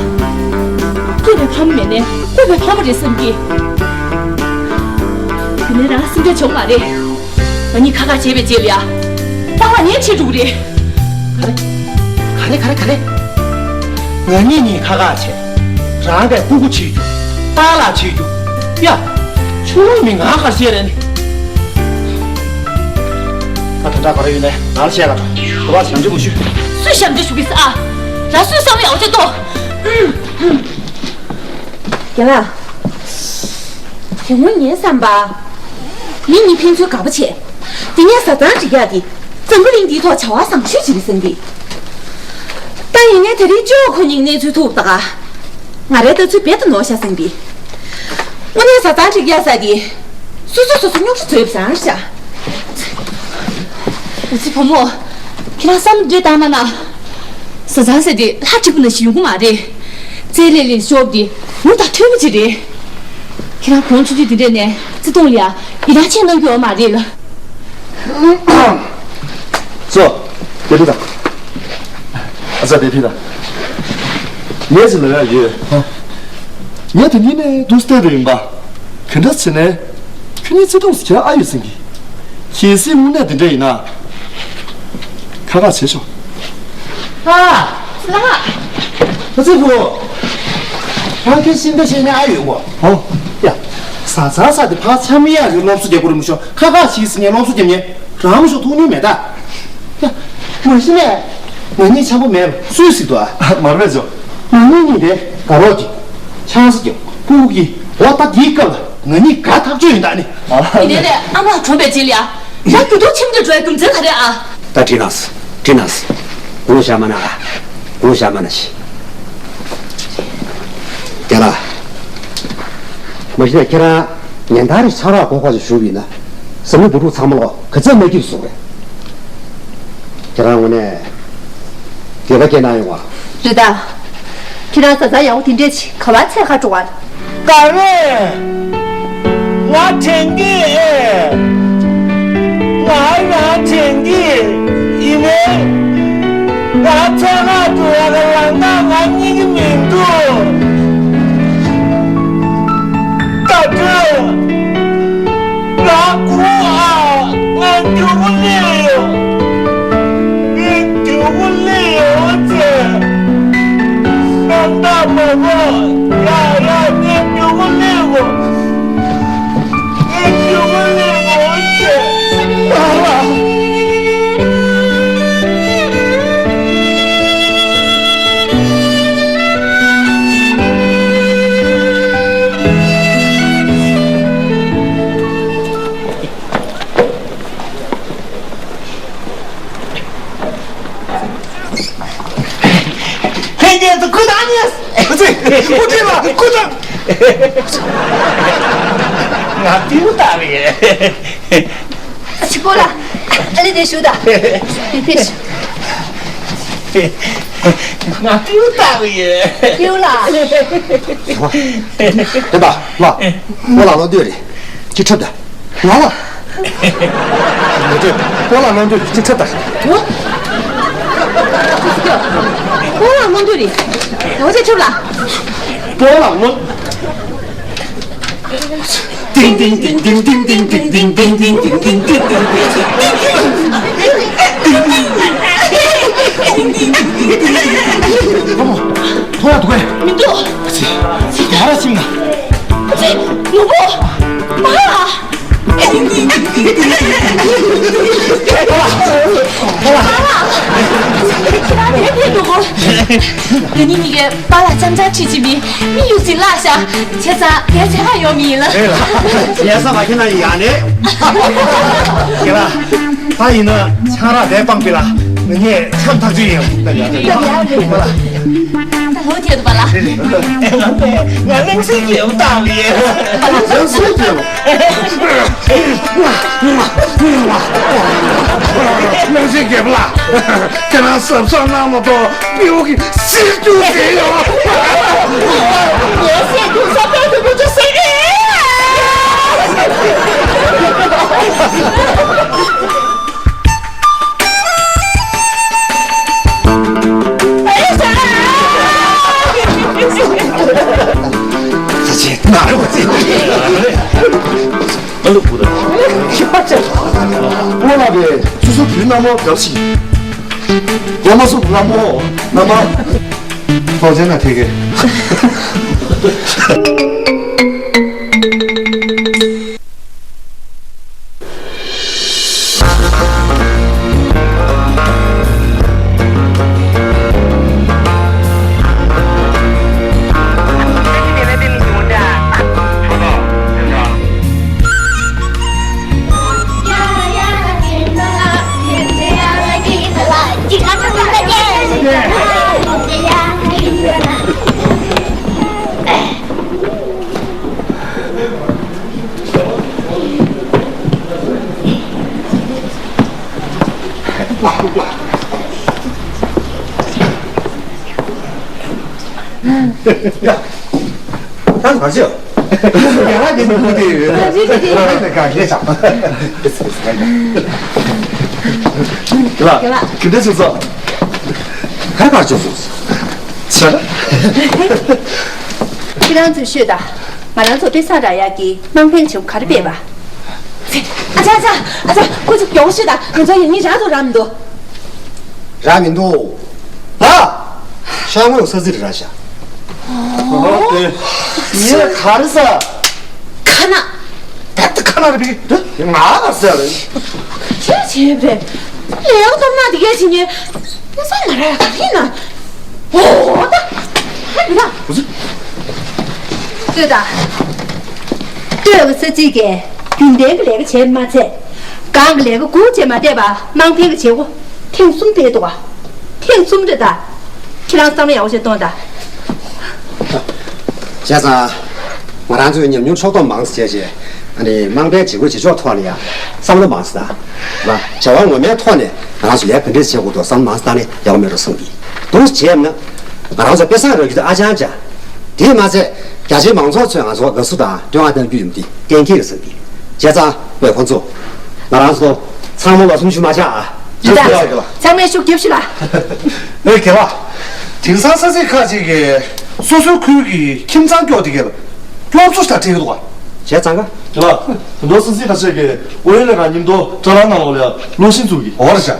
སྐྱེས་པའི་ཕ་མ་མེད་ནའི་བཀོད་པའི་ཕ་མ་རེད་བསམ་གི། དེ་ནས་རང་སེམས་ཁྲལ་བྱུང་མ་རེད། ང་གཉིས་ཁ་ཁ་བྱས་པའི་རྗེས་ལ་ཡ། པཱ་ལགས་ངས་ཁྲིད་འགྲོ་གི་རེད། ག་རེ། ག་རེ་ག་རེ་ག་རེ། ང་གཉིས་གཉིས་ཁ་ཁ་བྱས། རང་པས་སྤུ་གུ་ཁྲིད་རྒྱུ། པཱ་ལགས་ཁྲིད་རྒྱུ། ཡ། ཆུང་ངུའི་མི་ང་ག་རེ་བཤད་རེད་ནི། ད་དོན་དག་ག་རེ་ཡོད་ནའི་ང་ལ་བཤད་ག་འགྲོ། ག་པར་ཞབས་འདྲེན་མ་ཞུ། སུས་ཞབས་འདྲེན་ཞུ་གི་ཟེར་ཨ། རང་སུས་བསམ་བློ་ཡག་པོ་བྱེད་དོ། རྒན་ལགས། དེ་སྔོན་ངའི་བསམ་པ། མི་གཉིས་ཕན་ཚུན་དགའ་པོ་བྱས། དེ་ནས་བཟའ་ཚང་སྒྲིག་ཡག་དེ་འཛམ་བུ་གླིང་འདིའི་ཐོག་བྱ་བ་བཟང་ཤོས་ཅིག་རེད་བསམ་གི། ད་ཡིན་ནའི་དེ་རིང་ཅོག་ཁོ་གཉིས་གནས་ཚུལ་ཐུག་ད་ག་ང་རའི་ལྟ་ཚུལ་རྦད་དེ་ནོར་ཤག་བསམ་གི། དངོས་གནས་བཟའ་ཚང་སྒྲིག་ཡག་ས་དེ། སོ་སོ་སོ་སོ་རྙོག་དྲ་བཟོས་པ་བཟང་ཤག་འུ་ཚོའི་བུ་མོ། ཁྱེད་རང་བསམ་བློ་འདི་བཏང་མ་ན། བཟའ་ཚང་ཟེར་དེ་ལྷ་བྲིས་པ་ནང་བཞིན་ཡོང་གི་མ་རེད། བཙལ་ལས་ལས་ཤོར་དེ་ངུ་དང་མཐུན་པ་ཅིག་རེད། ཁྱེད་རང་གོང་ཆུང་ཆུང་དེ་འདྲས་ནས་བརྩེ་དུང་ལ་ཡ་ཡི་རང་ཆེ་གནང་རྒྱུ་ཡོད་མ་རེད་ལ། ཙོ། དེ་ཕི་ད། ཨ་ཙ་དེ་ཕི་ད། ངས་ཟེར་ལ་ཡ་ཡོད། ངས་དེ་གཉིས་ནས་འདུག་སྟེ་རེད་ཡིན་པ། ག་འདྲ་བྱས་ནས། ཁྱོད་གཉིས་བརྩེ་དུང་ཟེར་ཁྱེད་ཨ་ཡོད་ཟིན་གི། གལ་སྲིད་དངོས་གནས་དེ་འདྲ་ཡིན་ན། ཁ་ཁ་བྱེད་ཤོག་ཨ། ལགས། ཨ་ཙི་བུ། ང་ཁྱེད་ཤིང་རྟ་བཤད་ནས་ཨ་ཡོད་གོ་ཧོ། ཡ། བཟའ་ཚང་ས་དེ་ཕར་འཆམ་ཡག་གི་སློབ་གསོ་རྒྱག་དགོས་རེད་མི་ཤོག་ཁ་ཁ་བྱེད་ཟེར་ནས་སློབ་གསོ་རྒྱབ་ནས་རང་མི་ཤོག་ཐུག་ནི་མེད་ད། ཡ། མ་གཞི་ནས། ང་གཉིས་འཆམ་པོ་མེད་པ་སུས་ཟེར་འདུག་ཨ། མར་མེད་ཅོ། ང་གཉིས་གཉིས་དེ་དགའ་རོགས་ཀྱི། ཆང་ས་ཀྱི། སྤུ་གུ་གི། འོ་ད་དེའི་སྐབས་ལ་ང་གཉིས་དགའ་ཐག་ཆོད་ཡིན་ད་ནི། ཨ། ཡིན་ནའི་ཨ་མ་གྲོངས་པའི་རྗེས་ལ་ཡ། ཡ་རྒྱུ་དོ་ཁྱིམ་དུ་འགྲོ་བའི་རྒྱུ་མཚན་ག་རེ་ཨ། ད་ཁྲིད་ནས། ཁྲིད་ནས། དགུང་ཞག་མ་ན། དགུང་ཞག་མ་ན་ཤི། དེ་ལ། མ་གཞི་ནས་ཁྱེད་རང་ཉིན་ལྟར་རེ་ཆང་རག་གོ་གོ་ཞིག་ཞུགས་པ་ཡིན་ན། བཟའ་མི་བུ་ཕྲུག་ཚང་མ་ལོ་ག་ཚོད་མ་སྐྱིད་པ་བཟོ་རེད། ཁྱེད་རང་ངོས་ནས་འགྱོད་པ་སྐྱེས་གནང་ཡོང་བ། རེད་ད། ཁྱེད་རང་བཟའ་ཚང་ཡག་པོ་དེ་འདྲས་ཅིག་ག་པར་འཚོལ་ག་འགྲོ་བ། ག་རེ། ང་དྲན་གི་ཨེ། ང་རང་དྲན་གི་ཡིན་ནའི། ང་ཚོ་ང་དུ་ཡག་ལ་ང་ང་གཉིས་ཀྱི་མི་འདུག་ད་དུང་། ང་ཁོ་ཨ། ང་རྒྱུ་བོ་ལས་ཡོང་། ངས་རྒྱུ་བོ་ལས་ཡོང་ཚེ། ང་ད་མ་གོ་ཡ་ཡ་ངས་རྒྱུ་བོ་ལས་གོ་ངས་རྒྱུ་བོ་ལས་གོ་ཚེ། ཨ། ལྷན་རྒྱས་ཚོ་སྐུ་དང་ཉེ། ཨ་ཙི། སྐུ་ཕྲེང་ལ་སྐུ་དང་། ང་ཏིའུ་ལྟ་བུ་ཡིན། ཨ་ཅེ་སྤོ་ལགས། ཨ་ནི་དེ་ཞུ་ད། དེ་ཕེབས་ཤོག་ང་ཏིའུ་ལྟ་བུ་ཡིན། ཏིའུ་ལགས། དེ་པ་ལགས། སྤོ་ལགས་ལོ་འདོད་རེད། ཅི་འཁྲབ་ད། ང་ལ། མི་འདོད། སྤོ་ལགས་ལོ་འདོད་ཅི་འཁྲབ་ད། སྤོ་ལགས་ལོ་འདོད་རེད། ང་ཅི་འཁྲབ་ལ། སྤོ་ལགས་ལོ། ཏིང་ཏིང་ཏིང་ཏིང་། ཐོ་ཡག་འདུག་གས། མི་འདུག་ཨ་ཙི། ཡག་ར་ཕྱིན་ན། ཨ་ཙི། ནུ་བོ། མ་ལ། ཁྱེད་རང་དེ་ཕེབས་འདུག་གོ། ང་གཉིས་གཉིས་ཀས་པཱ་ལགས་འཆམ་འཆམ་ཁྲིད་ཕྱིན་པས་མི་གཡུག་ཅིག་བརླག་ཤག་བྱས་ཙང་དེ་ཚེ་ཧ་ཡོང་མི་ཡིན་ལ། རེད་ལ། ཡ་ས་མ་ཁྱེད་ན་ཡ་ནས། ཁྱེད་ལ། ད་ཡིན་ན་ཆང་རག་ལས་སྤངས་པས་ལ་ངས་འཆམ་ཐག་ཆོད་ཡིན། ད་ལོ་ཐེབས་འདུག་པཱ་ལགས། ང་གླིང་སེང་རྒྱལ་པོ་བཏང་བས། གླིང་སེང་རྒྱལ་པོ། གླིང་སེང་རྒྱལ་པོ་ལགས། ཁྱེད་རང་གཟབ་གཟབ་གནང་མ་གཏོགས་སྤྲེའུ་གིས་བསད་རྒྱུ་བྱས་ཡོད། ངས་བཤད་རྒྱུ་ས་པའི་དུ་མི་ཚོ་ཟེར་གི། ཨ་ལུ་བུ་ར། ཁྱི་ཕ་ཆེ། སྔོན་ལ་བས་སོ་སོ་བུའི་མནའ་མ་དགའ་ཞིག་སྒོ་མ་སུ་མནའ་མ་མནའ་མ། ཐོག་ཆེན་ན་ཐེག་གེ། ད་ག་ཅི། ཡ་ལ་དེ་མི་ཁུ་དེ་ཡོད། ད་ག་ཅི་དེ། ད་ག་ཅི་ཆགས། ལ་གི་འདྲ་ཆུ་ཚོད། ཧ་ག་ཆུ་ཚོད། ཆ། ཁྱེད་རང་ཚོས་ཤོད་དང་། ང་རང་ཚོ་དཔེ་བཟང་རག་ཡག་གི་དམངས་ཕན་བྱེད་སྒོ་ག་རེ་སྤེལ་བ། ཨ་ཅག་ཨ་ཅག་ཨ་ཅག་ཁོ་ཚོ་མགྱོགས་ཤོད་དང་། ང་ཚོ་ཡིན་ངེས་རག་ཐུབ་རག་མི་འདུག་རག་མི་འདུག་ལ། ཤ་དངོས་ས་ཚིགས་རེ་རག་ཤག་ཨོ། ཡིན་ལ་ག་རེ་ཟ། ཁ་ན། ད་ལྟ་ཁ་ན་རེ་བི་ང་ག་ཟེར་རེད། ཁྱོད་བྱས་པ་རེད། ལས་ཀ་གཏོང་ན་དེ་གས་བྱེད་ཉན། ལས་ས་མ་རག་ག་རེ་ན། ཨོ་ད། ཧ་ཡིན་ན། ལྟོས་དང་། ལྟོས་པ་ས་ཚིགས་ཀྱིས་རྒྱུན་ལྡན་གྱི་ལས་ཀ་བྱས་མ་ཚད། སྒང་གི་ལས་ཀ་དགུ་བྱས་མ་བསྡད་པ་དམངས་ཕན་གྱི་བྱེད་སྒོ་ཐེངས་གསུམ་སྤེལ་འདུག་ག་ཐེངས་གསུམ་རེད་ད། ཁྱེད་རང་བསམ་བློ་ཡག་པོ་ཞིག་གཏོང་དང་། བྱས་ཙང་། ང་རང་ཚོའི་ཉམས་མྱོང་ཕྱོགས་བསྡོམས་མང་ཙམ་བྱས་རྗེས། ཨ་ནི་དམངས་ཕན་བྱེད་སྒོ་བྱེད་ཕྱོགས་ཐོག་ལ་ཡང་བསམ་བློ་མང་ཙམ་བཏང་། ལ་བྱ་བ་ངོ་མའི་ཐོག་ནས་ང་རང་ཚོ་ལས་ག་འདྲས་བྱེད་དགོས་འདུག་བསམ་བློ་མང་ཙམ་བཏང་ནས་ཡག་པོ་མེད་འགྲོ་བསམ་གི། དུང་བྱས་ན། ང་རང་ཚོ་དཔེ་བཟང་རག་རྒྱུ་དེ་ཨ་ཅང་ཅང་། དེས་མ་ཚད། རྒྱ་ཆེའི་མང་ཚོགས་ཚོས་ང་ཚོ་དགའ་བསུ་དང་བསྟོད་བསྔགས་གནང་རྒྱུ་ཡིན་པ་དེ་གཏན་འཁེལ་རེད་བསམ་གི། བྱས་ཙང་བས་ཁོང་ཚོ། ང་རང་ཚོ། ཚང་མ་ལ་སུམ་ཅུ་མ་ཆག་ཨ། ཡིན་ད། ཚང་མས་ཤུགས་རྒྱབ་ཤིག་ལ། ཨེ་རྒན་ལགས། དེང་སང་ས་ཚིགས་ཁག་ཅིག་གིས་སོ་སོའི་ཁུལ་གྱི་ཁྱིམ་ཚང་སྐྱོ་དེ་གས་ལ་སྐྱོབ་གསོ་ཞིག་ལ་སྤྲད་ཀྱི་འདུག་ག་བྱས་ཙང་ག་རྒན་ལགས། ད་དུང་ས་ཚིགས་ཁག་ཅིག་གིས་ཨོ་ཡོན་ལས་ཁང་མཉམ་དུ་དྲ་ལམ་ནང་ལོགས་ལ་སློབ་ཆེན་བཙུགས་ཀྱི། འོ་རེད་ཤག་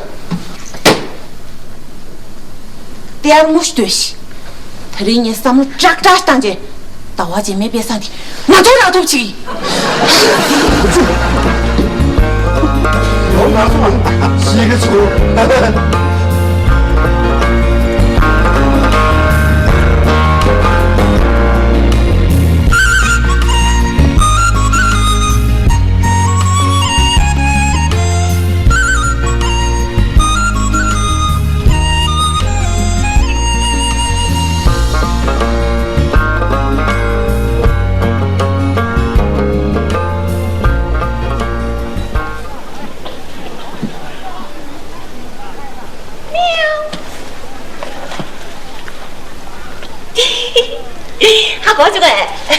དེ་ཡར་ངོ་ཤེས་ལྟོས་ཤིག་ད་རིང་ངས་བསམ་བློ་ཀྲག་ཀྲག་བཏང་རྗེས། ཟླ་བ་རྗེས་མའི་དཔེ་བཟང་དེ་ང་ཚོ་རག་ཐུབ་ཅིག་ལོ་ལྔ་ཚོ་ཤི་གི་ཚོ།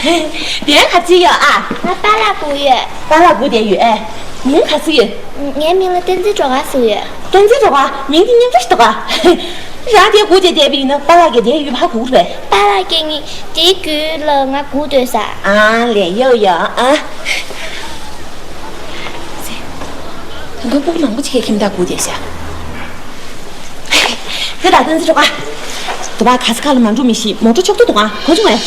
དེ་ག་ཚོད་ཡོད་ཨ། ང་པཱ་ལགས་སྒུག་ཡོད། པཱ་ལགས་སྒུག་བསྡད་ཡོད་ཨེ། མིང་ག་ཚོད་ཡོད། ངའི་མིང་ལ་བསྟན་འཛིན་སྒྲོལ་དཀར་ཟེར་ཡོད། བསྟན་འཛིན་སྒྲོལ་དཀར། མིང་འདི་སྙན་པོ་ཞིག་འདུག་ག་རང་དེ་སྒུག་བསྡད་བསྡད་པ་ཡིན་ན་པཱ་ལགས་ཀྱིས་དེ་ཡུལ་ཕར་སྒུག་རེད། པཱ་ལགས་ཀྱིས་ངས་དེའི་རྒྱུད་ལ་ང་སྒུག་སྡོད་ས། ཨ་ལས་ཡོད་ཡོད་ཨ། ད་དུང་སྤུ་གུ་མང་པོ་ཅིག་གིས་ཁྱིམ་བདག་སྒུག་བསྡད་ཤག་དེ་ད་བསྟན་འཛིན་སྒྲོལ་དཀར། དུ་བ་ག་ས་ག་ལ་མ་འགྲོ་མི་ཤེས། མོ་ཊ་ཆོག་ཏུ་འདུག་ག་གོ་བྱུང་ངས།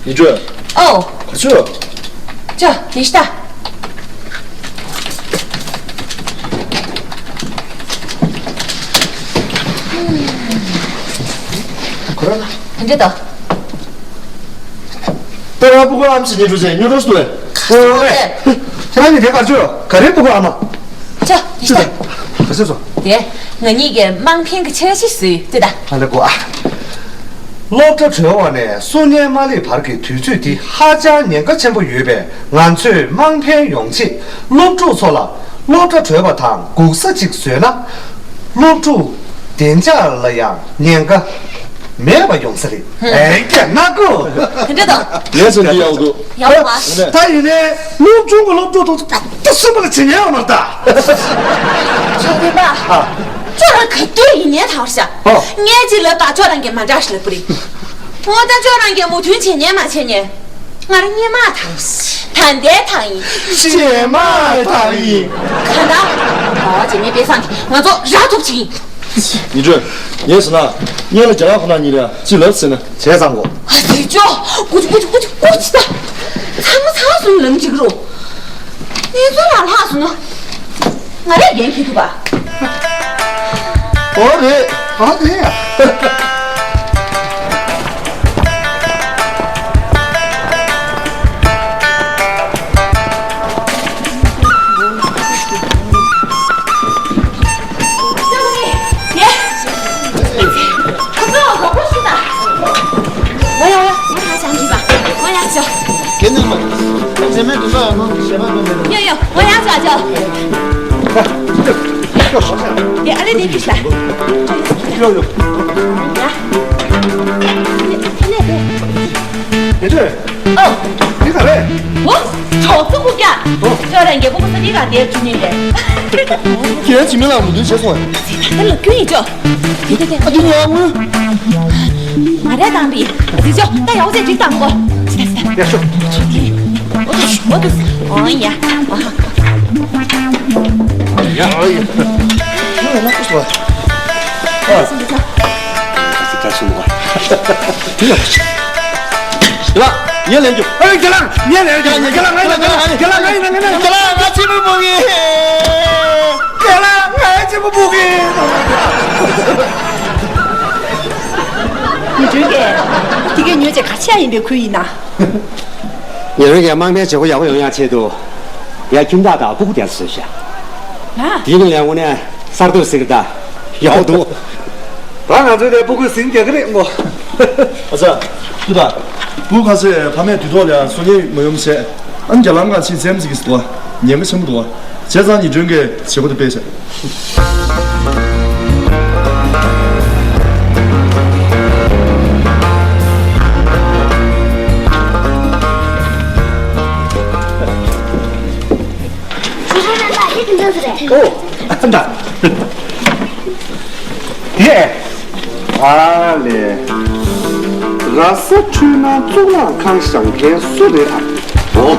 ཡིན་ཅོ། ཨོ། ག་ཚོད། ཅོ། ཉི་ཤུ་ད། ཁོ་རང་ལ། དེ་འདྲ་དང་། ད་རང་སྤུ་གུ་ཨམ་ཞིག་ཉེ་འགྲོ་ཟེར་ཉོ་འགྲོ་སུ་ལས། ཁྱེད་རང་གི་དེ་ག་ཚོད། ག་རེ་སྤུ་གུ་ཨ་མ། ཅོ། ཅི་ད། ག་ཚོད་སོང་། དེ། ང་གཉིས་ཀྱི་དམངས་ཕན་གྱི་འཆར་གཞི་བཟོས་ཡོད་དེ་ད། ཨ་ལེ་གོ་ཨ། སློབ་གྲྭ་གྲོལ་བ་ནས་སོ་ལྔའི་མ་སླེབས་བར་གྱི་དུས་ཚོད་འདི་ཧ་ཅང་ཉེན་ཁ་ཆེན་པོ་ཡོད་པས། ང་ཚོས་དམངས་ཕན་ཡོང་ཆེད་སློབ་ཕྲུག་ཚོ་ལ་སློབ་གྲྭ་གྲོལ་བ་དང་སྒུག་ས་ཅིག་བཟོས་ན། སློབ་ཕྲུག་བདེ་འཇགས་ལ་ཡང་ཉེན་ཁ་མེད་པ་ཡོང་ས་རེད། ཨེ་ཀྱ་ན་ཀོ། དེ་འདྲ་དང་། ལས་བྱེད་འདི་ཡག་འདུག་ཡག་པ། ད་ཡིན་ནའི་སློབ་ཆུང་གི་སློབ་ཕྲུག་དང་ད་སུན་པ་ལ་བྱེད་ཉན་ཡོད་མ་རེད་ད། ཞོགས་པ། ཨ། ཁྱོད་རང་ག་དུས་ཡིན་ནའི་ཐར་ཤག་ཨོ། ངས་ཅི་ལབ་ད་ཁྱོད་རང་གིས་མ་འདྲ་ཞིག་ལབ་པ་རེད། འོ་ད་ཁྱོད་རང་གིས་མོས་མཐུན་བྱེད་ཉན་མ་བྱེད་ཉན། ང་རང་སྔོན་མ་ཐང་། ད་ལྟའི་ཐང་ཡིན། རྗེས་མ་ཐང་ཡིན། ག་ད། ཨ་ཅེ་མེ་པེ་སང་གི་ང་ཚོ་ར་ཐུབ་ཅིག་ཡིན། ཡིན་ཅོ། ངས་ཟེར་ན། ངས་ལ་རྒྱ་ལག་ཁོ་ན་གཉིས་ལ་ཅི་ལབ་ཟེར་ན། བྱས་ཙང་གོ། ཨ་ཙི་ཅོ། ཀུ་ཅི་ཀུ་ཅི་ཀུ་ཅི་ཀུ་ཅི་ད། ཚང་མ་ཚང་སོང་ལམ་གཅིག་རུ། ངས་ཚོ་ལ་ལྷག་སོང་ན། ང་རེ་རྒན་གྱི་ཐུབ་པ། ཨོ་རེད། ཨ་རེད་ཡ། ཡོ་ཡོ། ང་ཡང་ཆ་ཆ། དེ་ཨ་ལེ་དེ་ཁྱི་ཤ། ཡོ་ཡོ། ཡ། དེ་ཚོས། ཨོ། དེ་ག་རེད། ཨོ། ཆོག་ཚུགས་ཀྱ། ཨོ། ཁྱོད་རང་རྒྱལ་པོ་ཁོ་ས་དེ་ག་དེར་བྱུང་ཡིན་པས། ཁྱེད་ཀྱི་མི་ལ་མོས་མཐུན་བྱས་སོང་ངས། ད་ལོ་རྒྱུས་ཡིན་ཅོ། དེ་དེ་དེ། ཨ་དེ་ཉོ་ཨ་ངུ། མ་རེད་དང་པི། ཨ་དེ་ཅོ། ད་ཡག་པོ་བྱས་འགྲིག་དང་གོ། ཡ་ཤོ། ཨོ་དུ། ཨོ་ཡ། ཡ་ཨོ་ཡ། ཁྱོད་ལ་ཁུ་སོ། ཨ། ཁྱེད་ལ་ངས་ལན་རྒྱོབ། ཨེ་ཁྱེད་ལ་ངས་ལན་རྒྱོབ། ཁྱེད་ལ་ངས་ལན་རྒྱོབ། ཁྱེད་ལ་ངས་ལན་རྒྱོབ། ཁྱེད་ལ་ང་ཅི་མི་མོ་གི། ཁྱེད་ལ་ང་ཅི་མི་མོ་གི། ངས་དྲན་ཏེ། དེ་གའི་ཉོས་ཆ་ག་ཆ་ཡིན་པའི་ཁུལ་ཡིན་ན། ཉེ་རང་གི་དམངས་ཕན་བྱེད་སྒོ་ཡག་པོ་ཡོང་ཡག་ཆེད་དུ། ཡ་ཁྱིམ་བདག་དང་སྤུ་གུ་དེ་ཚོ་བཟོས་ཤག་ལ། དེ་ནི་ལས་དངོས་གནས་གསར་གཏོད་ཟེར་གི་ད། ཡག་པོ་འདུག་ད་ང་ཚོའི་དེ་སྤུ་གུ་ཟིན་རྒྱག་གི་རེད་མོ། ཨ་ཙ། ཐུགས་ད། སྤུ་གུ་ཁ་ཤས་ཕ་མས་དུས་ཐོག་ལ་སོ་ཉལ་མ་ཡོང་བྱས། ཨ་ནི་རྒྱ་ལམ་ཁ་ཕྱིན་འཛེམ་ཟིག་གི་འདུག་ཉེན་ཁ་ཆེན་པོ་འདུག་བྱས་ཙང་ཉིན་རྒྱུན་གྱི་བྱེད་སྒོ་དེ་སྤེལ་བྱས། ཨོ། ཨ་ཙི་འདྲ། དེ། ཨ་ལས། ར་ས་འཕྲུལ་སྣང་གཙུག་ལག་ཁང་བཞེངས་མཁན་སུ་རེད་དམ། ཨོ།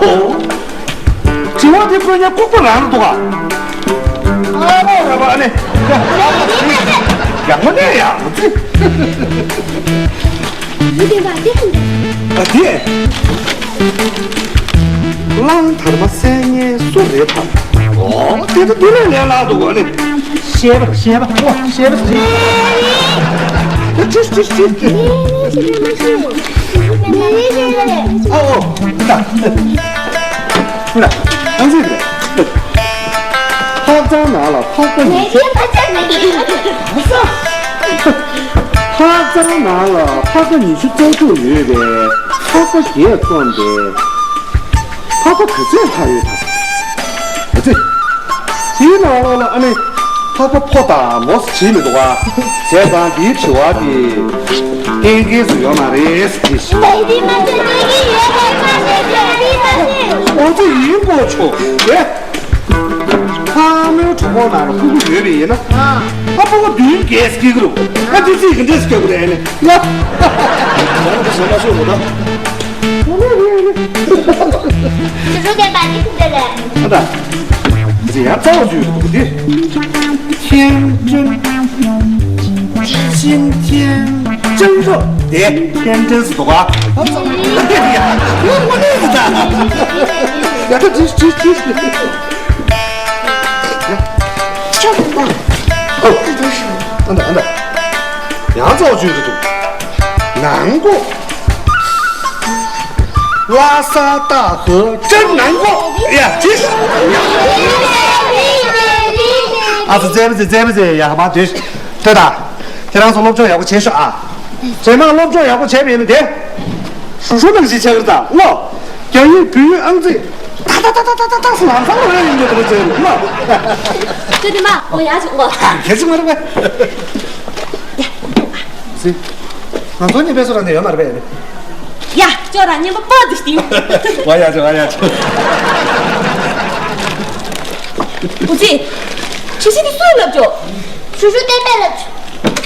དྲི་བ་དེ་དཔོན་གཉེར་ལྐུགས་པ་རང་རེད་འདུག་ག་ཨ་རོགས་ར་བ་ནི། ཡག་མོ་ནས་ཡག་མོ་ཙི། མི་བདེན་པ་འདི་ཧང་ག་ཨ་དེ། གླང་དར་མ་བསད་མཁན་སུ་རེད་དམ། ཨོ་དེ་ད་འདི་ལས་ལས་སླ་འདུག་ག་ནི། ཤེས་པ་ཤེས་པ་ཨོ་ཤེས་པ་ཤེས་པ། ཅིག་ཅིག་ཅིག་ཅིག་ཨ་ཨོ། ད། ད། ཨང་ཟིག་རེད། ཧ་ཅང་ནང་ལ་ཕག་པ་ཉི་ཤུ། ཧ་ཅང་ནང་ལ་ཕག་པ་ཉི་ཤུ་རྩ་དྲུག་ཡོད་པས་ཕག་པ་བརྒྱད་བཙོངས་ཏེ། ལྷག་པ་ག་ཚོད་ལྷག་ཡོད་དམ། ག་ཚོད། དེའི་ནང་ལོགས་ལ་ཨ་ནི་ལྷག་པ་ཕོ་དང་མོ་ཟེར་བྲིས་མི་འདུག་ག་བྱས་ཙང་འདིའི་དྲི་བ་དེ་གཏན་འཁེལ་བཟོ་ཡོད་མ་རེད་ཟེར་དེ་བཞིན། འོ་ཙི་ཡིན་པོ་ཆོ་རེད། ཕ་མའི་གྲོད་ཁོག་ནང་ལ་ཕྲུ་གུ་ཡོད་པ་ཡིན་ན། ཨ་ཕྲུ་གུ་བདུན་བརྒྱད་སྐྱེ་གི་རེད། ཨ་ཙི་ཙི་གི་འདྲས་སྐྱེ་དགོས་རེད་ཨ་ནི། ཡ། ང་ཚོ་བཟོ་མ་ཤོག་འོ་ད། ཞུ་ཞུ་བསྟན་པ་འདི་འདི་ལས། ཨ་ད། འདི་ཡང་རྩ་བ་ཅུ་འདུག་འདི། 天真། 今天། 真热། དེ། 天真是读啊。我那个的。 ཡ་ད་ཅི་ཅི་ཅི། ཨ་ད་ཨ་ད། ཡང་རྩ་བ་ཅུ་འདུག་ནང་སྒོ། 拉萨大河真难过。 ཡ་ཅི། ཨ་ཙི་ཙེ་མི་ཙེ་ཙེ་མི་ཙེ་ཡ་མ་དེ། དེ་ད། ཁྱེད་རང་ཚོ་སློབ་སྦྱོང་ཡག་པོ་བྱེད་ཤོག་ཨ། རྗེས་མ་སློབ་སྦྱོང་ཡག་པོ་བྱས་པ་ཡིན་ན་དེ། ཧྲུ་ཧྲུ་ནང་བཞིན་བྱེད་ཀྱི་རེད་ད་ལོ། རྒྱ་ཡིག་བོད་ཡིག་ཨང་རྩིས། ཏག་ཏག་ཏག་ཏག་ཏག་ཏག་ལམ་སང་ལོ་ཡིན་འདུག་རེད་ཟེར་ལོ། ཁྱོད་དེ་མ་འོ་ཡག་བྱུང་གོ། གལ་ཆེ་མ་རེད་པས། ང་ཚོ་གཉིས་པས་སུ་རང་ནས་ཡོད་མ་རེད་པས། ཡ། ཅོ་ར་ཉན་པ་པོ་དེ་སྟེང་། བ་ཡ་ཅོ་བ་ཡ་ཅོ། འུ་ཚེ། ཆུ་ཤི་དེ་སུས་ལབ་ཅོ། ཞུ་ཞུ་བསྟན་པས་ལབ་ཅོ།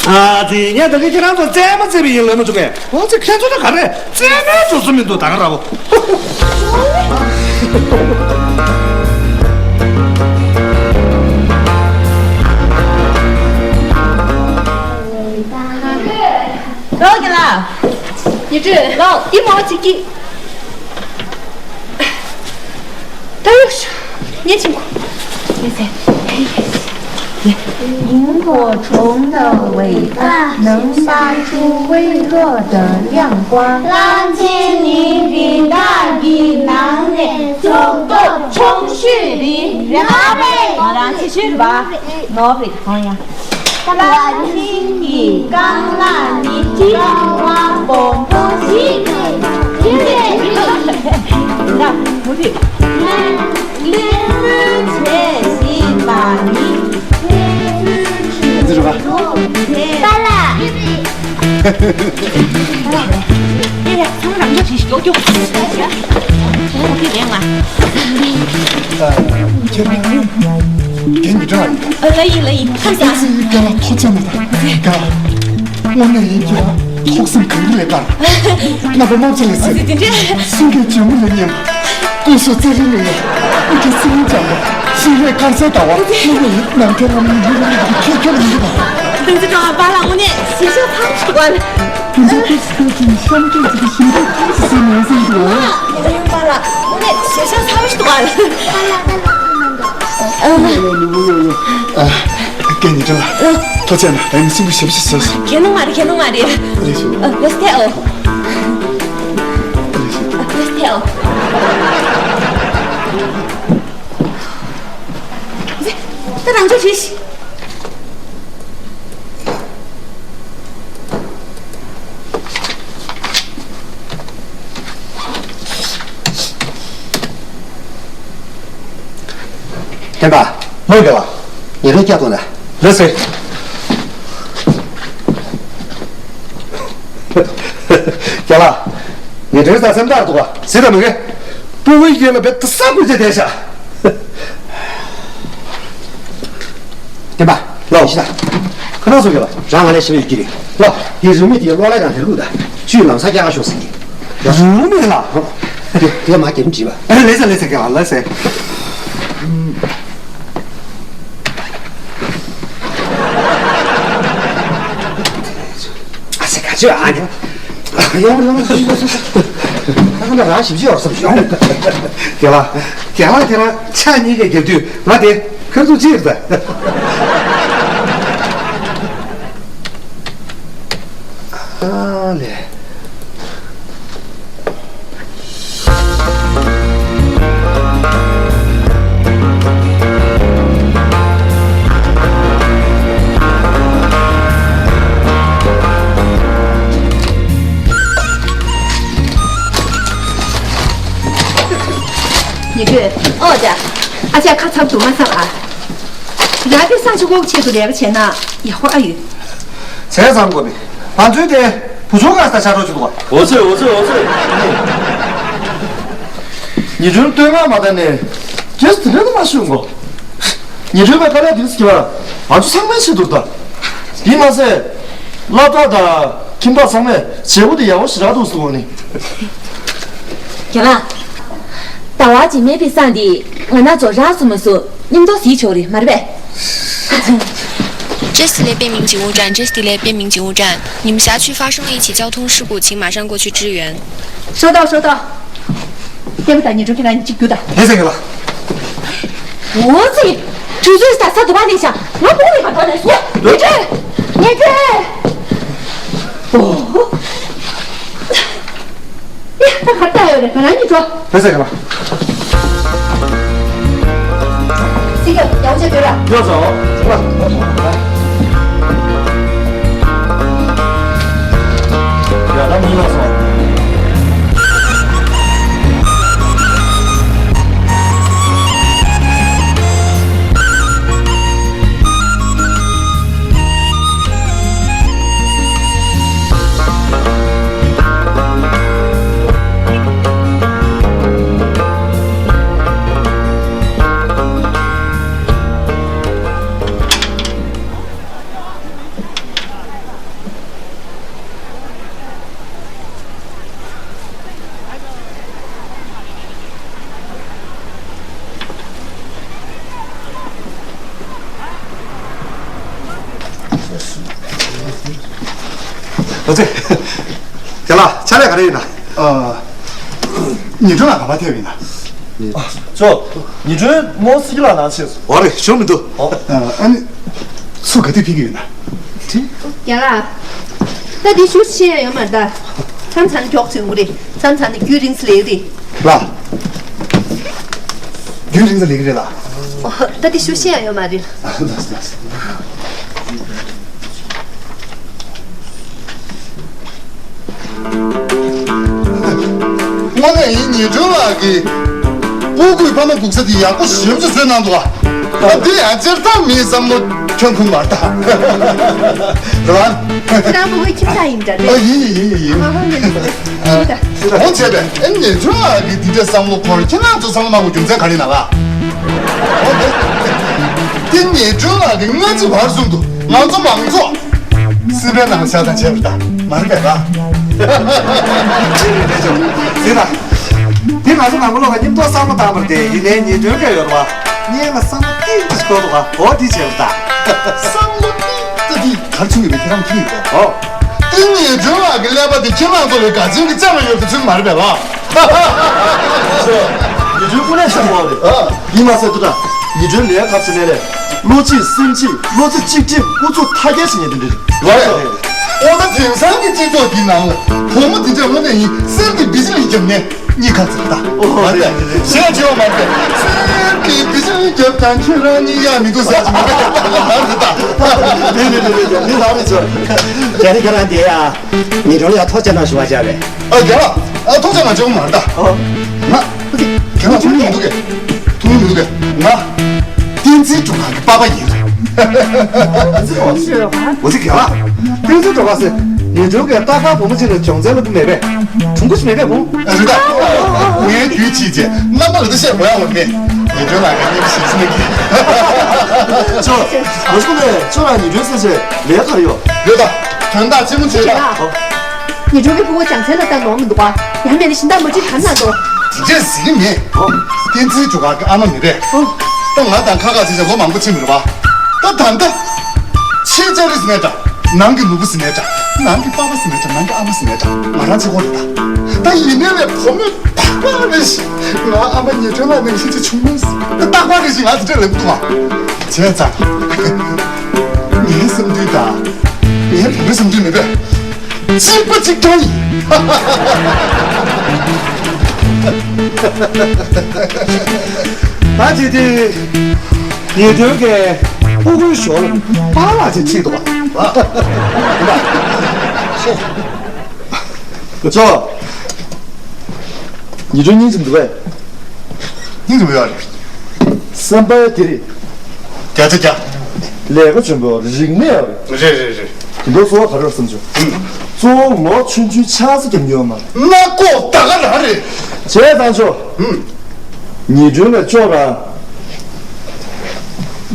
ཨ་ཙི། ངས་ད་གིན་ཁྱེད་རང་ཚོ་རྩེད་མོ་རྩེ་བ་ཡིན་ལབ་མ་བྱུང་ངས། འོ་ཙི། ཁྱེད་ཚོ་ད་ག་རེ་རྩེད་མོའི་འགྲོ་སོང་མི་འདུག་ད་ག་ར་བོ། རོགས་ཀྱི་ལ། ཉི་ཁྲི་ལོག་ཏི་མོ་ཅིག་གི། ད་ཡོད་ཤོག་ཉེ་ཆིང་གོ། 苹果中的尾巴能发出微弱的亮光。 རླབས་ཆེན་གླིང་རི་དྭགས་ཀྱི་ནང་ནས་གཟུགས་སྟོབས་ཆུང་ཤོས་རེད། རེད་པས། ང་རང་ཆེ་ཤོས་རེད་པ། ནོར་རེད་ཁོང་ཡ། རླབས་ཆེན་གྱི་རྐང་ལག་ནི་རྐང་པ་སྦོམ་པོ་ཞིག་རེད། ད་མུ་མཐུད། ལས་རྩོལ་བྱེད་བཞིན་པ་ནི། འདི་རེད་པ། པཱ་ལགས། ཡ་ཡ། ཚང་མ་རང་འཇགས་བྱེད། ཤོག་ཤོག་ཁྱེད་རང་རྒན་གྱི་འདྲ་བ་རེད། ཨ། ལ་ཡིན་ལ་ཡིན། ཁམས་བཟང་། ཨ་ཙི། རྒན་ལགས་ཐུགས་རྗེ་གནང་། རྒན་ལགས། དངོས་གནས་ཡིན། རྒན་ལགས་ཐུགས་སེམས་གངས་རི་ལས་དཀར། རྣམ་པ་དམར་པོ་ལས་གསལ། ཨ་ཙི། དེ་འདྲས། གསུང་སྐད་ལྗང་གུ་ལས་སྙན་པ། སྐུ་གཟུགས་རྩེ་རིང་ལས་སྙན། དབུ་སྐྲ་སིང་སིང་ལྗང་པ། ཤེས་རིག་དཀར་གསལ་ཟླ་བ། དངོས་གནས་ཡིན། ནམ་མཁའི་ལམ་ནས་ཡུལ་ལ་ཡུལ་གྱི་ཁྱེར་ཁྱེར་མི་འདུག་པ། བསྟན་འཛིན་སྒྲོལ་མ། པཱ་ལགས་དངོས་གནས་ཞེ་ཤ་ཚ་པོ་ཞིག་འདུག་ཨ། དེ་འདྲ་སྐད་ཆ་སྐད་ཅིག་གཤམ་སྐད་ཅིག་གི་ཞིམ་པོ་ཐམས་ཅད་ཟིན་ནས་ཟིན་འདུག་ཨ། ཡ་ཡ། པཱ་ལགས་དངོས་གནས་ཞེ་ཤ་ཚ་པོ་ཞིག་འདུག་ཨ། པཱ་ལགས། པཱ་ལགས། ཨ། ཨ། རྒན་ཉི་ཁྲི་ལགས། ཨ། ཐུགས་རྗེ་གནང་། ཨ་ནི་སེམས་པ་ཞེ་པོ་ཞིག་བཟོས་སོང་། གལ་གནང་མ་རེད། གལ་གནང་མ་རེད། ཨ་ལེ་ཞུ། ཨ། བེས་ཐེ་ཨོ། ཨ་ལེ་ཞུ། ཨ། བེས་ཐེ་ཨོ། ད་རང་ཚོ་བྲིས་ཤིག་ལྷན་པ། ལོ་དགེ་བ། ཉེ་རིང་སྐྱབས་དང་ལ། ལགས་སེ། རྒན་ལགས། ཉེ་རིང་ས་སེམས་ཐག་འདུག་ག་ཟེར་དང་མི་དགེ། ཕྲུ་གུའི་ཡིད་ལ་བེད་ད་ས་ཀུ་ཅེ་བསྡད་ཤག་ལྷན་པ། ལོ། ཤི་ད། ཁ་ནང་སོང་གི་ལ། རང་ང་ལས་ཤི་བའི་ཡུལ་གྱི་རེད། ལོ། དེ་རུ་མི་དེའི་གློག་ཀླད་དང་དེ་ལུགས་ད། ཆུའི་ལམ་སང་སྐྱ་ཀ་ཤོག་ཟེར་གི། རུ་མི་ལ། དེ་དེ་མ་སྐྱེ་འདྲི་བ། ལེ་ས་ལེ་ས་གི་ལ་ལེ་ས། ཨ་ས་ག་ཅི་ཨ་ནི། ཡོང་ཡོང་། ཨ་ན་རང་ཞིབ་ཅིག་ཡོང་སམ་ཡོང་། རྒན་ལགས། རྒན་ལགས་ཁྱེད་རང་ཕྱག་གཉིས་ཀ་རྒྱབ་དུས་ང་དེ་ཁ་ཐུག་ཅིག་རེད་ད། ཨ་ལེ། ཨ་ཅག་ཁ་ཚབ་ཏུ་མ་བསམ་ཨ། ར་པའི་སང་ཆུ་གོག་ཆེད་དུ་རེ་བ་བྱས་ན་ཡག་པོ་ཨ་ཡོད། བྱས་ཙང་དགོས་པས། ང་ཚོའི་དེ་བུ་ཆུང་ག་ས་ཆ་འགྲོ་བཅུག་གོ། འོ་ཚོད་འོ་ཚོད་འོ་ཚོད། ཉི་སྒྲོན་བསྟོད་བསྔགས་མ་བཏང་ནས་རྒྱས་སུ་དེ་འདྲ་ནི་མ་ཤོད་གོ། ཉི་སྒྲོན་པའི་དཀའ་ལས་དེ་སྐྱེ་བ་ང་ཚོ་ཚང་མའི་ཆེད་དུ་ད། ཡིན་མ་ཟད། སློབ་གྲྭ་དང་ཁྱིམ་བདག་ཚང་མས་བྱེད་སྒོ་དེ་ཡག་པོ་ཞེ་དྲག་འདུག་ཟེར་གོ་ནི། རྒན་ལགས། ཟླ་བ་རྗེས་མའི་པི་སང་འདི་ང་ན་ཚོ་རག་སོང་མ་སོང་མཉམ་དུ་གཟིགས་ཆོག་རེད་མ་རེད་པས། 这系列便民警务站，这系列便民警务站，你们辖区发生了一起交通事故，请马上过去支援。收到，收到。 སྐྱེས་པ་དང་ཉི་སྒྲོན་ཁྱེད་རང་གཉིས་གཅིག་རྒྱུགས་དང་། ལྷན་རྒྱས་ལ། འོ་ཙི། དུས་ཚོད་ད་ས་དུ་བ་ནས་ཤ་ང་ཕོག་ནས་ག་ཐོག་ནས་སོང་། ཉི་སྒྲོན། ཉི་སྒྲོན། ཨོ། ཡ་ད་ག་ལྟ་ཡོད་རེད་ང་རང་གཉིས་འགྲོ། ལྷན་རྒྱས་ལ། སྲིད་སྐྱོང་ཡག་པོ་བྱས་སྡོད་ར། ཡོད་ཟེར་འོ། ཡ་ད་མི་ལ་སོང་། ཨོ་ཙི། རྒན་ལགས་ཕྱག་ལས་ག་རེ་ཡིན་ན། ཨ། ཉི་སྒྲོན་ལ་ག་པར་ཐེབས་ཡིན་ན། ཙོ། ཉི་སྒྲོན་མོ་སི་ཀི་ལ་ནང་ཆས་སོང་། འོ་རེད་ཞུ་མི་འདུག་ཨོ། ཨ་ནི། ཚུ་ག་དུས་ཕེབས་ཀྱི་ཡོད་ན། རྒན་ལགས། ད་འདི་ཞུ་ཤེས་ཡ་ཡོད་མ་རེད་ད། མཚམས་མཚམས་མགྱོགས་ཚུད་འོང་གི་རེད། མཚམས་མཚམས་ནི་རྒྱུན་རིང་ཙམ་ལས་ཀྱི་རེད། ལགས། རྒྱུན་རིང་ཙམ་ལས་ཀྱི་རེད་ལགས། ཨོ། ད་འདི་ཞུ་ཤེས་ཡ་ཡོད་མ་རེད། ལགས་ལགས། དངོས་གནས་ཡིན་ཉི་སྒྲོན་ལགས་ཀྱིས། སྤུ་གུའི་ཕ་མ་སྒུག་ས་དེ་ཡག་པོ་ཞེ་པོ་ཅིག་བཟོས་གནང་འདུག་ཨ། ད་འདི་ཡང་སྤྱིར་བཏང་མིའི་བསམ་བློ་ཁྱོན་ཁུངས་མ་རེད་ད། རེད་བ། ཁྱེད་རང་སྤུ་གུའི་ཁྱིམ་ཚང་ཡིན་འདྲ་རེད། ཨ་ཡིན་ཡིན་ཡིན་ཡིན། ཨ་ཧོ་ཡིན་ཡིན་ད། འོ་བྱས་པས་ཨེ་ཉི་སྒྲོན་ལགས་ཀྱིས་འདི་འདྲའི་བསམ་བློ་འཁོར་ཁྱེད་རང་ཚོ་བསམ་བློ་མང་པོ་རྒྱུ་མཚན་ག་རེ་ཡིན་ན་ལགས། འོ་དེ། འདི་ཉི་སྒྲོན་ལགས་ཀྱིས་སྔ་ཕྱི་བར་གསུམ་དུ་ང་ཚོ་མང་ཚོགས། སེམས་པའི་ནང་ཤ་དང་བྱས་པ་དང་མ་རེད་པས་ལ། ཅི་རེད་རེད་ཅོ། ཟིན་ལ། དེ་ང་ཚོ་ནང་པ་ལོག་ག་མཉམ་དུ་བསམ་བློ་བཏང་བར་དེ་ཡིན་ནའི་ཉི་སྒྲོན་སྐད་ཡོད་རེད་བ། ངས་ང་བསམ་བློ་ཏིག་ཏིག་འཁོར་འདུག་ག་འོ་དེ་བྱས་པ་དང་། བསམ་བློ་ཏིག་ཏིག་ག་ཚོད་ཡོད་པའི་ཁྱེད་རང་ཁྱོད་ཡོད་པས། ཨོ། དེ་ཉི་སྒྲོན་ལགས་ཀྱི་ཀླད་པ་དེ་ཁྱེད་རང་ཚོ་ལས་དགའ་ཆེན་གྱི་ལྕམ་ལ་ཡོད་པའི་ཚུལ་མ་རེད་པས་ལ། ཉི་སྒྲོན་དངོས་གནས་ཤ་མོ་རེད། ཨ། ཡིན་མ་ཟད་དུ་ད། ཉི་སྒྲོན་ལས་ཁ་ཕྱི་ལས་ལས། བློ་གཅིག་སེམས་གཅིག་བློ་རྩེ་གཅིག་སྒྲིམ་ཨུ་ཚུགས་མཐའ་སྐྱེལ་ཞིག་ཉན་དེ་འདྲ་རེད། ཨོ་ད་དེང་སང་གི་སྤྱི་ཚོགས་འདི་ནང་ལ་བུ་མོ་འདི་འདྲ་དངོས་གནས་ཡིན་སེམས་ཀྱི་བི་ཇི་ལི་རྒྱབ་ནས་གཉིད་ཁ་ཚིག་ད། ཨོ་མ་རེད་གཞན་བྱེད་བ་མ་རེད། སེམས་ཀྱི་བི་ཇི་ལི་རྒྱབ་དང་ཁྱོད་རང་གཉིད་ཡག་མི་འདུག་ཟེར་གྱི་མ་རེད་ད། མ་རེད་ད། རེད་རེད་རེད་རེད་མི་ལགས་རེད་ཚོ། རྒྱ་རི་ཁྱོད་རང་དེ་ཡ། ཉི་སྒྲོན་ཡ་ཐོག་ཅག་ན་ཞུ་བ་བྱ་བས། ཨ་རྒན་ལགས། ཨ་ཐུགས་རྗེ་ཆེ་ང་ཅུང་མ་རེད་ད། ཨོ། ང་། རྒན་ལགས་ཐུགས་མི་འདུག་གས། ཐུགས་མི་འདུག་གས། ང་། བསྟན་འཛིན་སྒྲོལ་དཀར་གྱི་པ་ཕ་ཡིན། འོ་ཙི་རྒན་ལགས། བསྟན་འཛིན་སྒྲོལ་དཀར་ཟེར། ཉི་སྒྲོན་གྱི་ལྟ་ཁ་བུ་མོ་ཅིག་ལ་སྦྱོང་ཚན་ལ་བུ་མེད་པས། གྲུང་པོ་ཞིག་མེད་པས་བུ། ཨ་རེད་ད། ངའི་རྒྱུད་ཅིག་ཅེ་རྣམ་པ་ལ་ད་བཤད་དགོས་ཡ་ངོ་མེད། ཉི་སྒྲོན་ལགས་ངའི་ཞིག་ཞིག་གི། ཅོ། ང་ཚོ་ནས་ཅོ་ལ་ཉི་སྒྲོན་ཟེར་ཅེ་ལས་ག་རེ་ཡོད། ཡོད་ད། དོན་དག་ཆེན་མོ་ཆེ་ད། ཉི་སྒྲོན་གྱི་ཕྲུ་གུ་སྦྱོང་ཚན་ལ་བཏང་འདུག་མི་འདུག་ག་ཡང་མེད་ན་སྦྱིན་བདག་མ་བྱེད་ག་ན་འགྲོ། དེ་འདྲས་ཟེར་གྱི་མེད། ཨོ། བསྟན་འཛིན་སྒྲོལ་དཀར་གྱི་ཨ་མ་མེད་པས། ཨོ། ད་ང་དང་ཁ་ཁ་བྱེད་བྱེད་ལོ་མང་པོ་ཕྱིན་མི་རེད་པ། ད་ད་ལྟ། ཕྱི་ཅ་རིས་ནས་འདྲ། ནང་གི་ནུ་བོ་ཟིན་ནས་འདྲ། ནང་གི་པ་ཕ་ཟིན་ནས་འདྲ། ནང་གི་ཨ་མ་ཟིན་ནས་འདྲ། ང་རང་གཅིག་པོ་རེད་ད། ད་ཡིན་ནའི་ལས་བུ་མོ་རྟག་པར་རེ་ཞིག་ང་ཨ་མ་ཉི་སྒྲོན་ལ་ནང་བཞིན་ཅིག་བྱུང་ན་ཟེར། ད་རྟག་པར་རེ་ཞིག་ང་དེ་འདྲས་ལབ་ཀྱི་འདུག་ག་བྱས་ཙང་། ངའི་བསམ་འདུན་དང་། ངའི་བུ་མོའི་བསམ་འདུན་མེད་པས། གཅིག་པ་གཅིག་རྐྱང་ཡིན། ད་བྱས་ཏེ། ཉི་སྒྲོན་གྱི་སྤུ་གུའི་ཞོར་པཱ་ལགས་ཅིག་ཁྲིད་འདུག་པ། ཅོ། ཉི་སྒྲོན་སྙིང་རྗེ་མི་འདུག་པས། སྙིང་རྗེ་མི་ཡོད་རེད། བསམ་པ་དེ་རེད། བརྒྱ་ཆ་བརྒྱ། ལས་ཀ་ཆེན་པོ་རིག་གནས་ཡོད་རེད། རེད་རེད་རེད། དེ་འདྲ་གཙོ་བོ་ག་རེ་བསམ་བྱུང་། གཙོ་བོ་ལོ་ཆུང་ཆུང་ཆགས་ས་རྒྱབ་མྱོང་མ་རེད། མ་ཀོ་ད་ག་རང་རེད། བྱས་ཙང་ཆོག་ཉི་སྒྲོན་ལ་ཅོག་ར།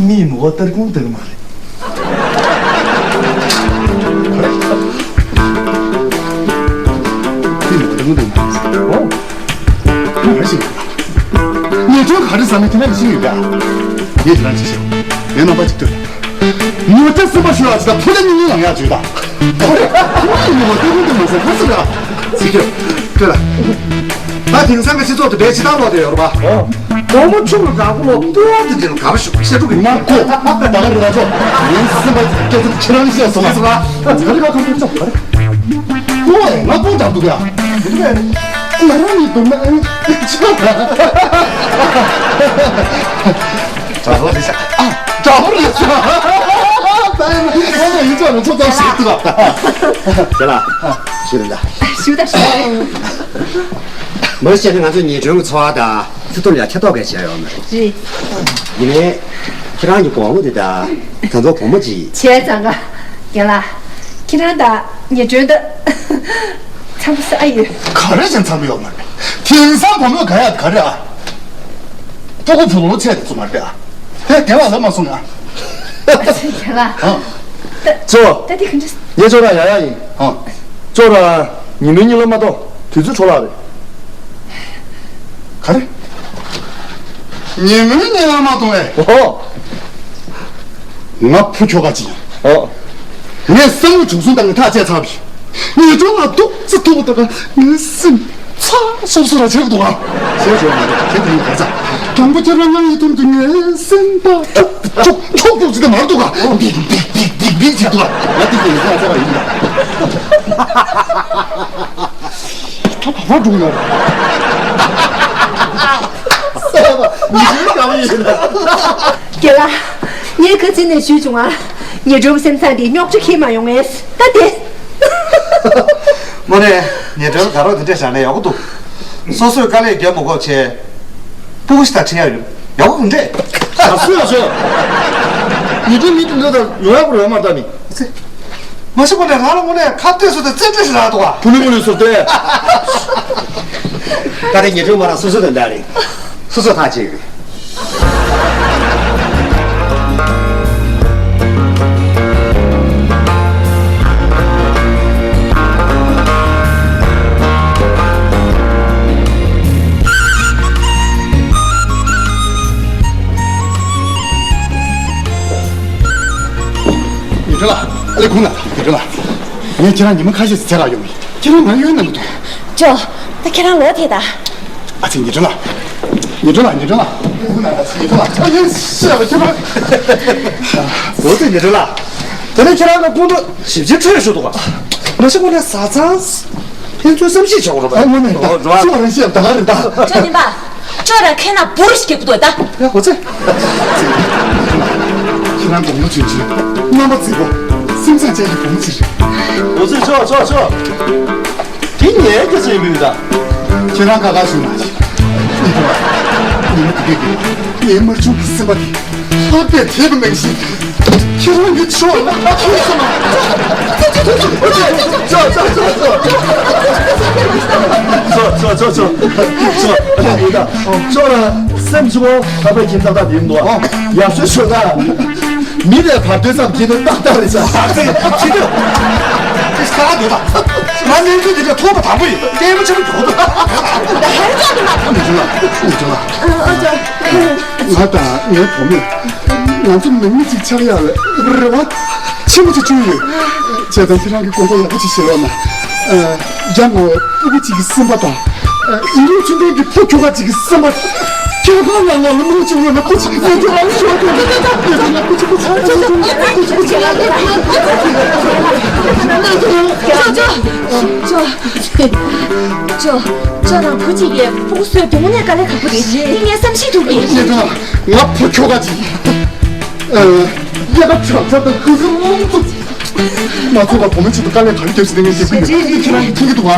མིའི་མོ་བ་སྟར་ཁུང་སྟེར་གི་མ་རེད། མིའི་མོ་བ་སྟར་ཁུང་སྟེར་གི་མ་རེད། ཨོ། ཁོ་ག་རེ་ཤེས་ཡོད་པ། ཉི་སྒྲོན་ག་རེ་ཟ་ན་དེ་འདྲ་ཤེས་ཡོད་པ། ངས་དེ་རང་ཅི་ཤེས། ངའི་རྣམ་པ་ཅིག་ལྟོས། ངོ་དེ་སེམས་པ་ཤོར་བ་ཅི་ད་ཕུ་ལ་སྙིང་ཉེ་ལང་ཡག་བྱོས་ད། ཁོ་ཡི་ངོ་དེ་ཀུན་ཏུ་མ་ཟད་ཁ་སུ་ར། ཚིག་གི་ལྟོས་ལ། ད་དེང་སང་གི་སྤྱི་ཚོགས་དེ་བས་ཇི་ལྟར་ལོག་བསྡད་ཡོད་རེད་པ། འོ། དགོང་མོ་ཆུང་ལ་དགའ་པོ་ལོག་ཏུའོ་དེ་འདྲ་ལ་དགའ་པོ་ཞུ་བཤད་འགྲོ་གི་མ་ཁོ། ད་ག་རེ་ལ་ཚོ། ངའི་སེམས་པ་སྐྱེ་ཚུལ་ཁྱེད་རང་བཤད་སོང་ང་ཟེར་བ། ང་རི་ག་ཁམ་ཁུར་ཚོགས་ག་རེ། ཨོ་ང་སྤུན་གྲོགས་འདུག་ཡ། ང་རང་ནི་འདུག་ན་ཨེ། དྲག་པོ་རེད་ཤག་ཨ། དྲག་པོ་རེད་ཤག་ད་ཡིན་ན་ཡིན་ཆོག་རེད་ཚོ་ཚོ་ཞིག་འདུག་ཨ། དེ་ལ་ཞུ་ད་ཞུ། མ་གཞི་བྱས་ན་ང་ཚོ་ཉི་སྒྲོན་གྱི་འཚོ་བ་དང་སྲིད་དོན་ལ་ཡ་ཁྱབ་གདལ་ག་བྱས་ཡོད་མ་རེད། རེད། ཡིན་ནའི་ཁྱེད་རང་གི་དགོང་མོ་དེ་དང་ད་མཚོ་བུ་མོ་ཅིག་བྱས་ཙང་ག་རྒན་ལགས། ཁྱེད་རང་དང་ཉི་སྒྲོན་ད་འཚམས་པོ་ས་ཡོད། ག་རེ་བྱས་འཚམས་པོ་ཡོད་མ་རེད། དེང་སང་བུ་མོས་ག་ཡ་ག་རེ་ཨ། སྤུ་གུ་བུ་ལོ་ཚད་དེ་ཚོ་མ་རེད་ཨ། དེ་དེ་བ་ལབ་མ་སོང་ང་། རྒན་ལགས། ཨ། ད་ཅོ། ད་དེ་ག་འདྲ། ངས་ཅོ་ར་ཡ་ཡ་ཡིན། ཨ། ཅོ་ར། ཉི་མའི་གཉིད་ལོག་མ་གཏོགས་དུས་ཚོད་འཕྲོ་བརླག་རེད། ག་རེ། ཉི་མའི་གཉིད་ལོག་མ་གཏོང་བས། ཨོ། ང་བུ་ཁྱོ་ག་ཅིག་ཡིན། ཨོ། ངས་བསམ་བློ་བྱུང་སོང་དང་ངས་ཐག་བཅད་ཚར་བ་ཡིན། ངས་ཅོ་ལ་ཏོག་ཙི་ཐུག་པ་དང་ངའི་སེམས་ཚ་སོབ་སོབ་ར་ཆེར་འདུག་ཨ། ཞེས་བརྗོད་མ་འདུག་ཁྱེད་དེ་ཡིན་ག་ཚ། དང་པོ་ཁྱེད་རང་ང་ཡི་དོན་དུ་ངའི་སེམས་པ་ཁྱོག་ཁྱོག་ཁྱོག་ཁྱོག་ཅིག་དེ་མར་འདུག་ཨ། འདིག་འདིག་འདིག་འདིག་འདིག་ཅིག་འདུག་ཨ། ང་འདི་དེ་ཡིན་ག་ཚ་ར་ཡིན་ད། ད་ག་པར་འགྲོ་གི་ཡོད་རེད། ཉི་སྒྲོན་དགའ་བོ་ཡིན་ན། རྒན་ལགས། ངས་ཁ་ཚིག་ནས་ཞུས་བྱུང་ང་། ཉི་སྒྲོན་སེམས་ཚང་འདི་རྙོག་དྲ་ཁྱེར་མ་ཡོང་ངས་ད་དེ། མོ་ནས་ཉི་སྒྲོན་དགའ་རོགས་དེ་འདྲས་བཞག་ན་ཡག་པོ་འདུག་སོ་སོས་དཀའ་ལས་རྒྱབ་མ་དགོས་བྱས། སྤུ་གུ་ཞིག་དང་འཁྲིད་ཡག་ཡོད། ཡག་པོ་མི་འདྲས། ད་སུ་ཡག་ཤོས། ཉི་སྒྲོན་མི་དེ་འདྲ་དང་ཡོང་ཡག་པོ་རེད་མ་ད་ནི། མ་གཞི་ཁོ་ནས་རང་ལ་དངོས་གནས་ཁ་གཏད་བཟོ་དང་བཙན་འདྲེ་ཞིག་རག་འདུག་ག་བུ་ལུ་མུ་ལུ་བཟོ་སྟེ། ད་རེས་ཉི་སྒྲོན་མོ་རང་སོ་སོ་དང་འདྲ་རེད། སོ་སོ་ཐག་བཅད་ཡོད། ཉི་སྒྲོན་ལགས། ཨ་ལེ་ཁུངས་ལ་ཉི་སྒྲོན་ལགས། ངས་ཁྱེད་རང་ཉི་མ་ཁ་ཤས་ཤིག་ཚེ་རག་ཡོང་གི། ཁྱེད་རང་ང་གཡོལ་གནང་གི་འདུག་ཅོ། ད་ཁྱེད་རང་ལོག་ཐལ་ད། ཨ་ཙི་ཉི་སྒྲོན་ལགས། ཉི་སྒྲོན་ལགས་ཉི་སྒྲོན་ལགས། ཁུངས་ལ་ཉི་སྒྲོན་ལགས། ཨ་ཡེ་ཤེས་པ་ཁྱེད་རང་། ལོག་ཐལ་ཉི་སྒྲོན་ལགས། དེ་ནས་ཁྱེད་རང་གི་སྤུན་ཀྲོ་ཞིབ་ཆ་འཕྲོད་ཞུ་འདུག་ག་མ་གཞི་ཁོ་ནས་བཟའ་ཚང་ཕན་ཚུན་བསམ་ཤེས་བྱེད་དགོས་རེད་པ། ཨ་ངོ་ནས་ད་ཨོ་རེད་པ། ཅོ་རང་ཤེས་ད་ག་རེད་ད། ཅོ་ཉི་མ། ཅོ་ར་ཁེ་ན་བུར་ཞིག་སྐྱེ་པོ་འདུག་ད། ཡ་འོ་ཙེ། ཁྱེད་རང་དགོང་མོ་བྱོན་ཆེན་རྣམ་པ་རྫིག་པོ་སེམས་ཚང་ཅན་གྱི་བུ་མོ་ཅིག་རེད། འོ་ཙེ་ཆོག་ཆོག་ཆོག་དེ་ངའི་སྐྱེ་ཚེ་ཡིན་པའི་ད། ཁྱེད་རང་ཁ་ཁ་ཞུ་མ་བྱེད། ཉི་མ་དེ་གས་ཀྱི་ངའི་དམར་ཆུང་གི་སེམས་པ་དེ། ལྷག་པའི་དེབ་ནང་བཞིན། ཁྱེད་རང་གི་ཕྱོགས་ལ་ཁྱེད་སོང་། ཅོ་ཅོ་ཅོ་ཅོ། ཅོ་ཅོ་ཅོ་ཅོ། ཅོ་ཅོ་ཅོ་ཅོ། ཅོ་ཅོ་ཅོ་ཅོ། ཅོ་ཅོ་ཅོ་ཅོ། ཅོ་ཅོ་ཅོ་ཅོ། ཅོ་ལ་སེམས་ཆུང་བ་ལྷག་པའི་ཁྱིམ་ཚང་དག་དེ་མི་འདུག་ཨ། ཡག་ཤོས་ཤོད་ད། མི་ལས་བར་དོའི་མཚམས་ཀྱི་ནི་ཏག་ཏག་རེད་ཤག་ཨ་ཙི་ཁྱི་དེ། ཁྱི་ཁ་ཁ་སྡོད་དང་། ང་གནས་ཚུལ་འདི་འདྲ་ཐོག་མ་དང་པོ་ཡིན། ལྟད་མོ་ཆེན་པོ་མཐོང་དང་། ད་ཧར་ཀྱང་དུ་མ་ཐོང་། ཨུ་ཅོ་ལགས། ཨུ་ཅོ་ལགས། ཨ་ཨ་ཅོ། ང་དང་ངའི་བུ་མོས་ང་ཚོ་ནང་མི་གཅིག་ཆགས་ཡག་ལ་རེ་བ་ཆེན་པོ་ཅིག་བཅངས་ཡོད། བྱས་ཙང་ཁྱེད་རང་གིས་དགོངས་པ་ཡག་པོ་ཅིག་བཞེས་རོགས་གནང་། ཨ། རྒྱ་ནག་སྤུ་གུ་གཅིག་གི་སེམས་པ་དང་། ཨ། ཡིན་ལུགས་ཚུལ་ལྡན་གྱི་ཕོ་ཁྱོ་ག་གཅིག་གི་སེམས་པ། ཁྱོད་ཁོང་ལ་ང་ལ་མང་ཆེ་བ་ལ་ཁོ་ཅིག་ང་ཚོ་རང་ཤོག་ཏུ་ཁོ་ཅིག་ཁོ་ཅིག་ཁོ་ཅིག་ཅོ་ཅོ། ཅོ་ཅོ། ཅོ་རང་བུ་གཅིག་གིས་སྤུ་གུ་གསོས་དོན་དངོས་གནས་དཀའ་ལས་ཁག་པོ་རེད། འདི་ངས་བསམ་ཤེས་ཐུབ་ཀྱི། ངས་ད་ང་ཕོ་ཁྱོ་ག་གཅིག་ཡིན། ཨ། ཡ་ག་ཁྲག་ཁྲག་དང་ཁུ་ཁུ་རླུང་འཚུབ། མ་ཚོགས་པ་བུ་མོ་ཆེད་དུ་དཀའ་ལས་ག་རེ་བརྒྱབ་ཟིན་ནས་ངས་འདེབས་ཀྱི་ཡོད། འདི་ཁྱེད་རང་གིས་མཁྱེན་གྱི་འདུག་ག་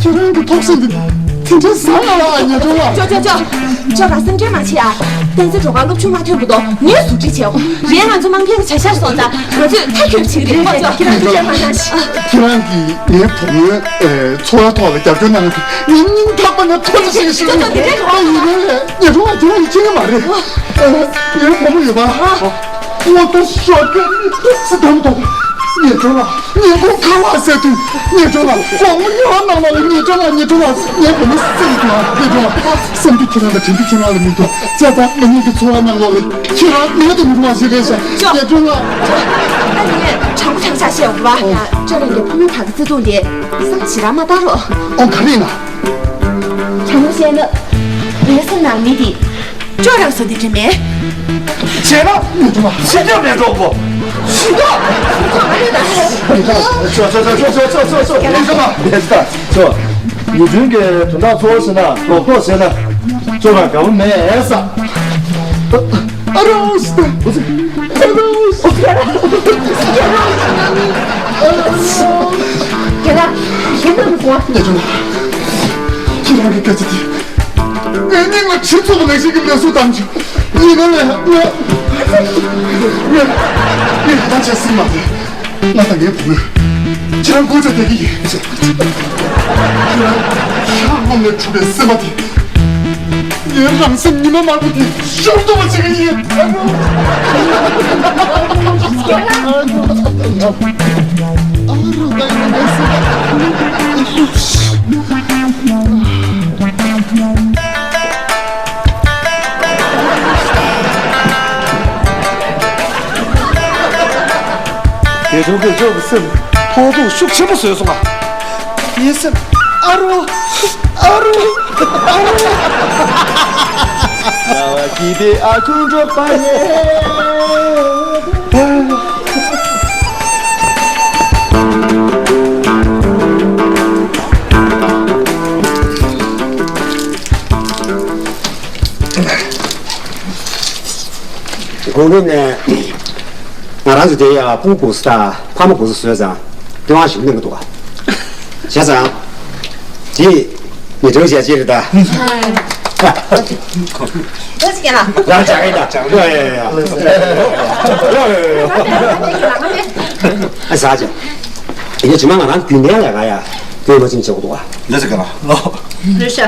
ཁྱེད་རང་གི་ཐོག་སེམས་འདི་དེ་འདྲའི་བཟང་ང་ལ་ཨ་ཉལ་འགྲོ་བ། ཅོ་ཅོ་ཅོ། ཅོ་ག་སེམས་ཁྲལ་མ་བྱེད་ཨ། བསྟན་འཛིན་སྒྲོལ་དཀར་སློབ་ཆུང་མ་ཐོན་གི་འདུག་ངས་ཟུར་ཁྲིད་བྱེད། རེད། ང་ཚོ་དམངས་ཕན་གྱི་བྱ་གཞག་སོང་ཙང་ང་ཚོས་མཐའ་འཁྱོལ་བྱེད་ཀྱི་རེད། ཁོ་ཚོ་ཁྱེད་རང་ཚོ་ཁྱེད་རང་ཚོ་ཁྱེད་རང་གིས་ངའི་བུ་མོའི་ཨེ་འཚོ་བའི་ཐོག་ལ་རྒྱབ་སྐྱོར་གནང་བ་དེ་ངས་སྙིང་ཐག་པ་ནས་ཐུགས་རྗེ་ཆེ་ཞུ་གི་ཡོད། ད་ཡིན་ན་ལས་ཉེ་གྲོང་ལ་ཁྱེད་རང་ཡིད་ཆེས་ཀྱི་མ་རེད། ཨེ་ངའི་བུ་མོ་ཡོད་པ། ཨ། ངོ་ཏོ་ཤོར་གྱི་མི་ཏོག་ཙི་དམ་དང་། ཉེ་གྲོང་ལ་ཉིན་གུང་ཁ་ལག་ཟས་དུས་ཉེ་གྲོང་ལ་དགོང་མོ་ཉལ་བ་ནང་ལ་ཉེ་གྲོང་ལ་ཉེ་གྲོང་ལ་ངའི་བུ་མོ་སེམས་ཀྱི་ཉེ་གྲོང་ལ་བསམ་རྒྱུ་ཁྱེད་རང་དང་དྲན་རྒྱུ་ཁྱེད་རང་ལ་མི་འདུག་བྱས་ཙང་ང་གཉིས་ཀྱི་འཚོ་བ་ནང་ལོགས་ལ་ཁྱེད་རང་མེད་དུ་མི་རུང་བ་ཞིག་རེད་ཤག་ཉེ་གྲོང་ལ། ད་ནི་དྲང་པོ་དྲང་བཞག་བཤད་འོང་བ། ཅོ་རང་གི་ཕ་མའི་བར་གྱི་བརྩེ་དུང་དེ་བསམ་ཞེ་དྲག་མ་བཏང་རོགས། ཨོ་ག་རེ་ཡིན་ན། དྲང་པོ་བཤད་ན། ངའི་སེམས་ནང་མི་དེ། ཅོ་རང་ཟེར་དེ་དྲན་མེད། བྱས་ན། ཕྱི་རྒྱལ་མེད་འགྲོ་གོ། ཕྱི་རྒྱལ། ཅོ་ཅོ་ཅོ་ཅོ་ཅོ་ཅོ་ཅོ་ཅོ། ཉེ་གྲོང་གི་དོན་དག་གཙོ་བོ་ཟེར་ན་ལོག་ཐོག་ཟེར་ན་ཅོ་རང་དགའ་པོ་མེད་ས། ཨ་རོ། ཨ་རོ། ཁྱེད་རང་ཁྱེད་རང་གི་གོ། ཉེ་གྲོང་། ཁྱེད་རང་གི་སྐད་ཆ་དེ། ངའི་སྙིང་ལ་གྲི་བཙུགས་པ་ནང་བཞིན་གྱི་མནར་གསོ་བཏང་བྱུང་། ཡིན་ན་ལས་ང་ང་ངས་ད་བྱས་སྲིད་མ་རེད། ང་དང་ངའི་བུ་མོས་ཁྱེད་རང་སྐུ་ཚེ་བདེ་གི་ཡིན། ཁྱེད་རང་ཤ་སྔོན་ནས་གྲུབ་པའི་སེམས་པ་དེ་ངའི་རང་སེམས་ཉི་མ་དམར་པོ་དེ་ཤོར་ཐུབ་པ་བྱེད་ཀྱི་ཡིན། ཉེ་གྲོང་གིས་ཁྱོད་ཀྱི་སེམས་ཕོག་ཐུག་ཤུགས་ཆེན་པོ་བཟོས་སོང་ང་། ངའི་སེམས་ཨ་རོ། ཨ་རོ། ཨ་རོ། རྣ་བ་སྐྱིད་པའི་ཨ་ཁུ་འགྲོགས་པ་ཡེ། གོང་རིམ་ནས་ང་རང་ཚོ་དེ་ཡ་སྤུ་གུ་ས་ཕ་མ་གུ་ས་བཟོས་ཙང་སྟོན་དབང་ཞིག་གནང་གི་འདུག་ག་བྱས་ཙང་དེ་ཉེ་གྲོང་བྱས་ཅི་རེད་ད། ཨ་ཟ་ཅི། ཡ་ཡ་ཡ། ཨ་ཟ་ཅི། ཡིན་ན་ཇི་མ་ང་རང་རྒྱུན་ལྡན་ལས་ཀ་ཡ་སྟོན་མ་ཅིན་བྱེད་དགོས་འདུག་ག་ལེ་ཟེར་ག་ལ། ལོ་ཤ།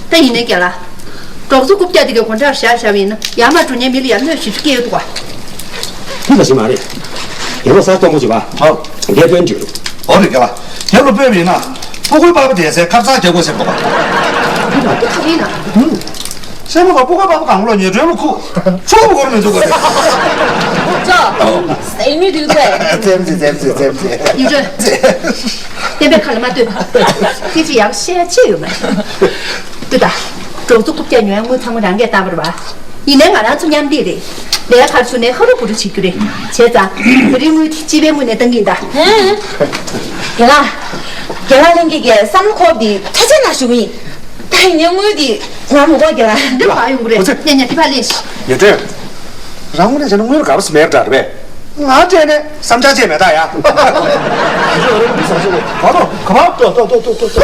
ད་ཡིན་ནའི་རྒན་ལགས། འབྲོག་བཙུགས་རྐུབ་བཀྱག་དེ་གའི་སྒོ་འགྲམ་བཞག་བཞག་པ་ཡིན་ན་ཡར་མར་འགྲོ་མཁན་མི་ལ་ཡང་གནོད་ཞེ་པོ་སྐྱེལ་ཡོད་འདུག་ག་དེ་འདྲ་ཞིག་མ་རེད། རྒན་ལགས་གསར་གཏོང་པོ་བྱེད་པ། ཨོ། རྒན་དཔོན་འདྲི་རུ། ཨོ་རེད་རྒན་ལགས། རྒན་ལ་དཔོན་མིན་ན། ཕྲུ་གུའི་པ་ཕ་དེ་ཚེ་ཁ་ཚ་རྒྱག་དགོས་ཟེར་འདུག་ག་དེ་ག་རེ་ཡིན་ན། སེམས་པ་ཕྲུ་གུའི་པ་ཕ་གང་ལོ་ཉེ་འགྲོའི་ལོ་ཁུ། ཚོགས་པ་སྐོར་མི་འདུག་ག་དེ། ཅོ། སེམས་མི་འདུག་ག་ཙེམ་ཙེ་ཙེམ་ཙེ་ཙེམ་ཙེ། ཡིན་རེད། བསྟན་པའི་ཁ་ལ་མ་ལྟོས་པ། སྐད་ཆ་ཡག་བཤད་ཅི་ཡོད་མ་རེད། ལྟོས་ད། འབྲོག་བཙུགས་རྐུབ་བཀྱག་ཉོ་ཡ་དངུལ་ཚང་མ་རང་གིས་བཏང་བ་རེད་པ། ཡིན་ནའི་ང་རང་ཚོ་མཉམ་འདེགས་རེད། ལས་ཀ་ཁར་ཚུད་ནས་ཧ་རུ་བུ་རུ་བྱེད་རྒྱུ་རེད། བྱས་ཙང་ད་རེས་དངུལ་དེ་སྤྱི་པའི་ངོས་ནས་བཏང་གི་ཡིན་ད། རྒན་ལགས། རྒན་ལགས་ལྷན་རྒྱས་ཀྱིས་བསམ་བློ་འཁོར་བ་དེ་ཐ་ཆད་ན་ཞུ་གི་ཡིན། ད་ཡིན་ནའི་དངུལ་དེ་ང་མི་དགོས་རྒན་ལགས། འདི་ཕར་ཡོང་གི་རེད། ཉན་ཉན་འདི་ཕར་ལེན་ཤིག་ཉན་ཏེ། རང་ངོས་ནས་བྱས་ན་དངུལ་དགའ་པོ་མེད་འདྲ་རེད་པས། ང་བྱས་ནས་བསམ་འཆར་བྱས་མེད་ད་ཡ། ག་དོ་ག་བ། ཏོ་ཏོ་ཏོ་ཏོ་ཏོ།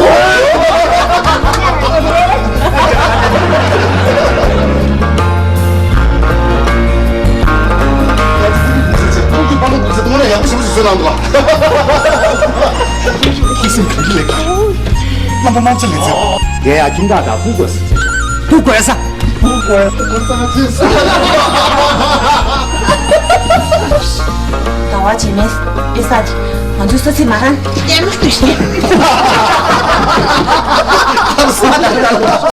ཁོ་སེམས་ག་གི་ལེགས། རྣམ་པ་མང་ཆེ་ལེགས་ཚེ། དེ་ཡ་ཁྱིམ་བདག་དང་སྤུ་གུ་ཟེར་ཚེ། སྤུ་གུ་ཟེར། ཟླ་བ་རྗེས་མའི་དཔེ་ས་དེ་ང་ཚོའི་ས་ཚིགས་མ་རང་ལྟད་མོ་ལྟོས་ཤིག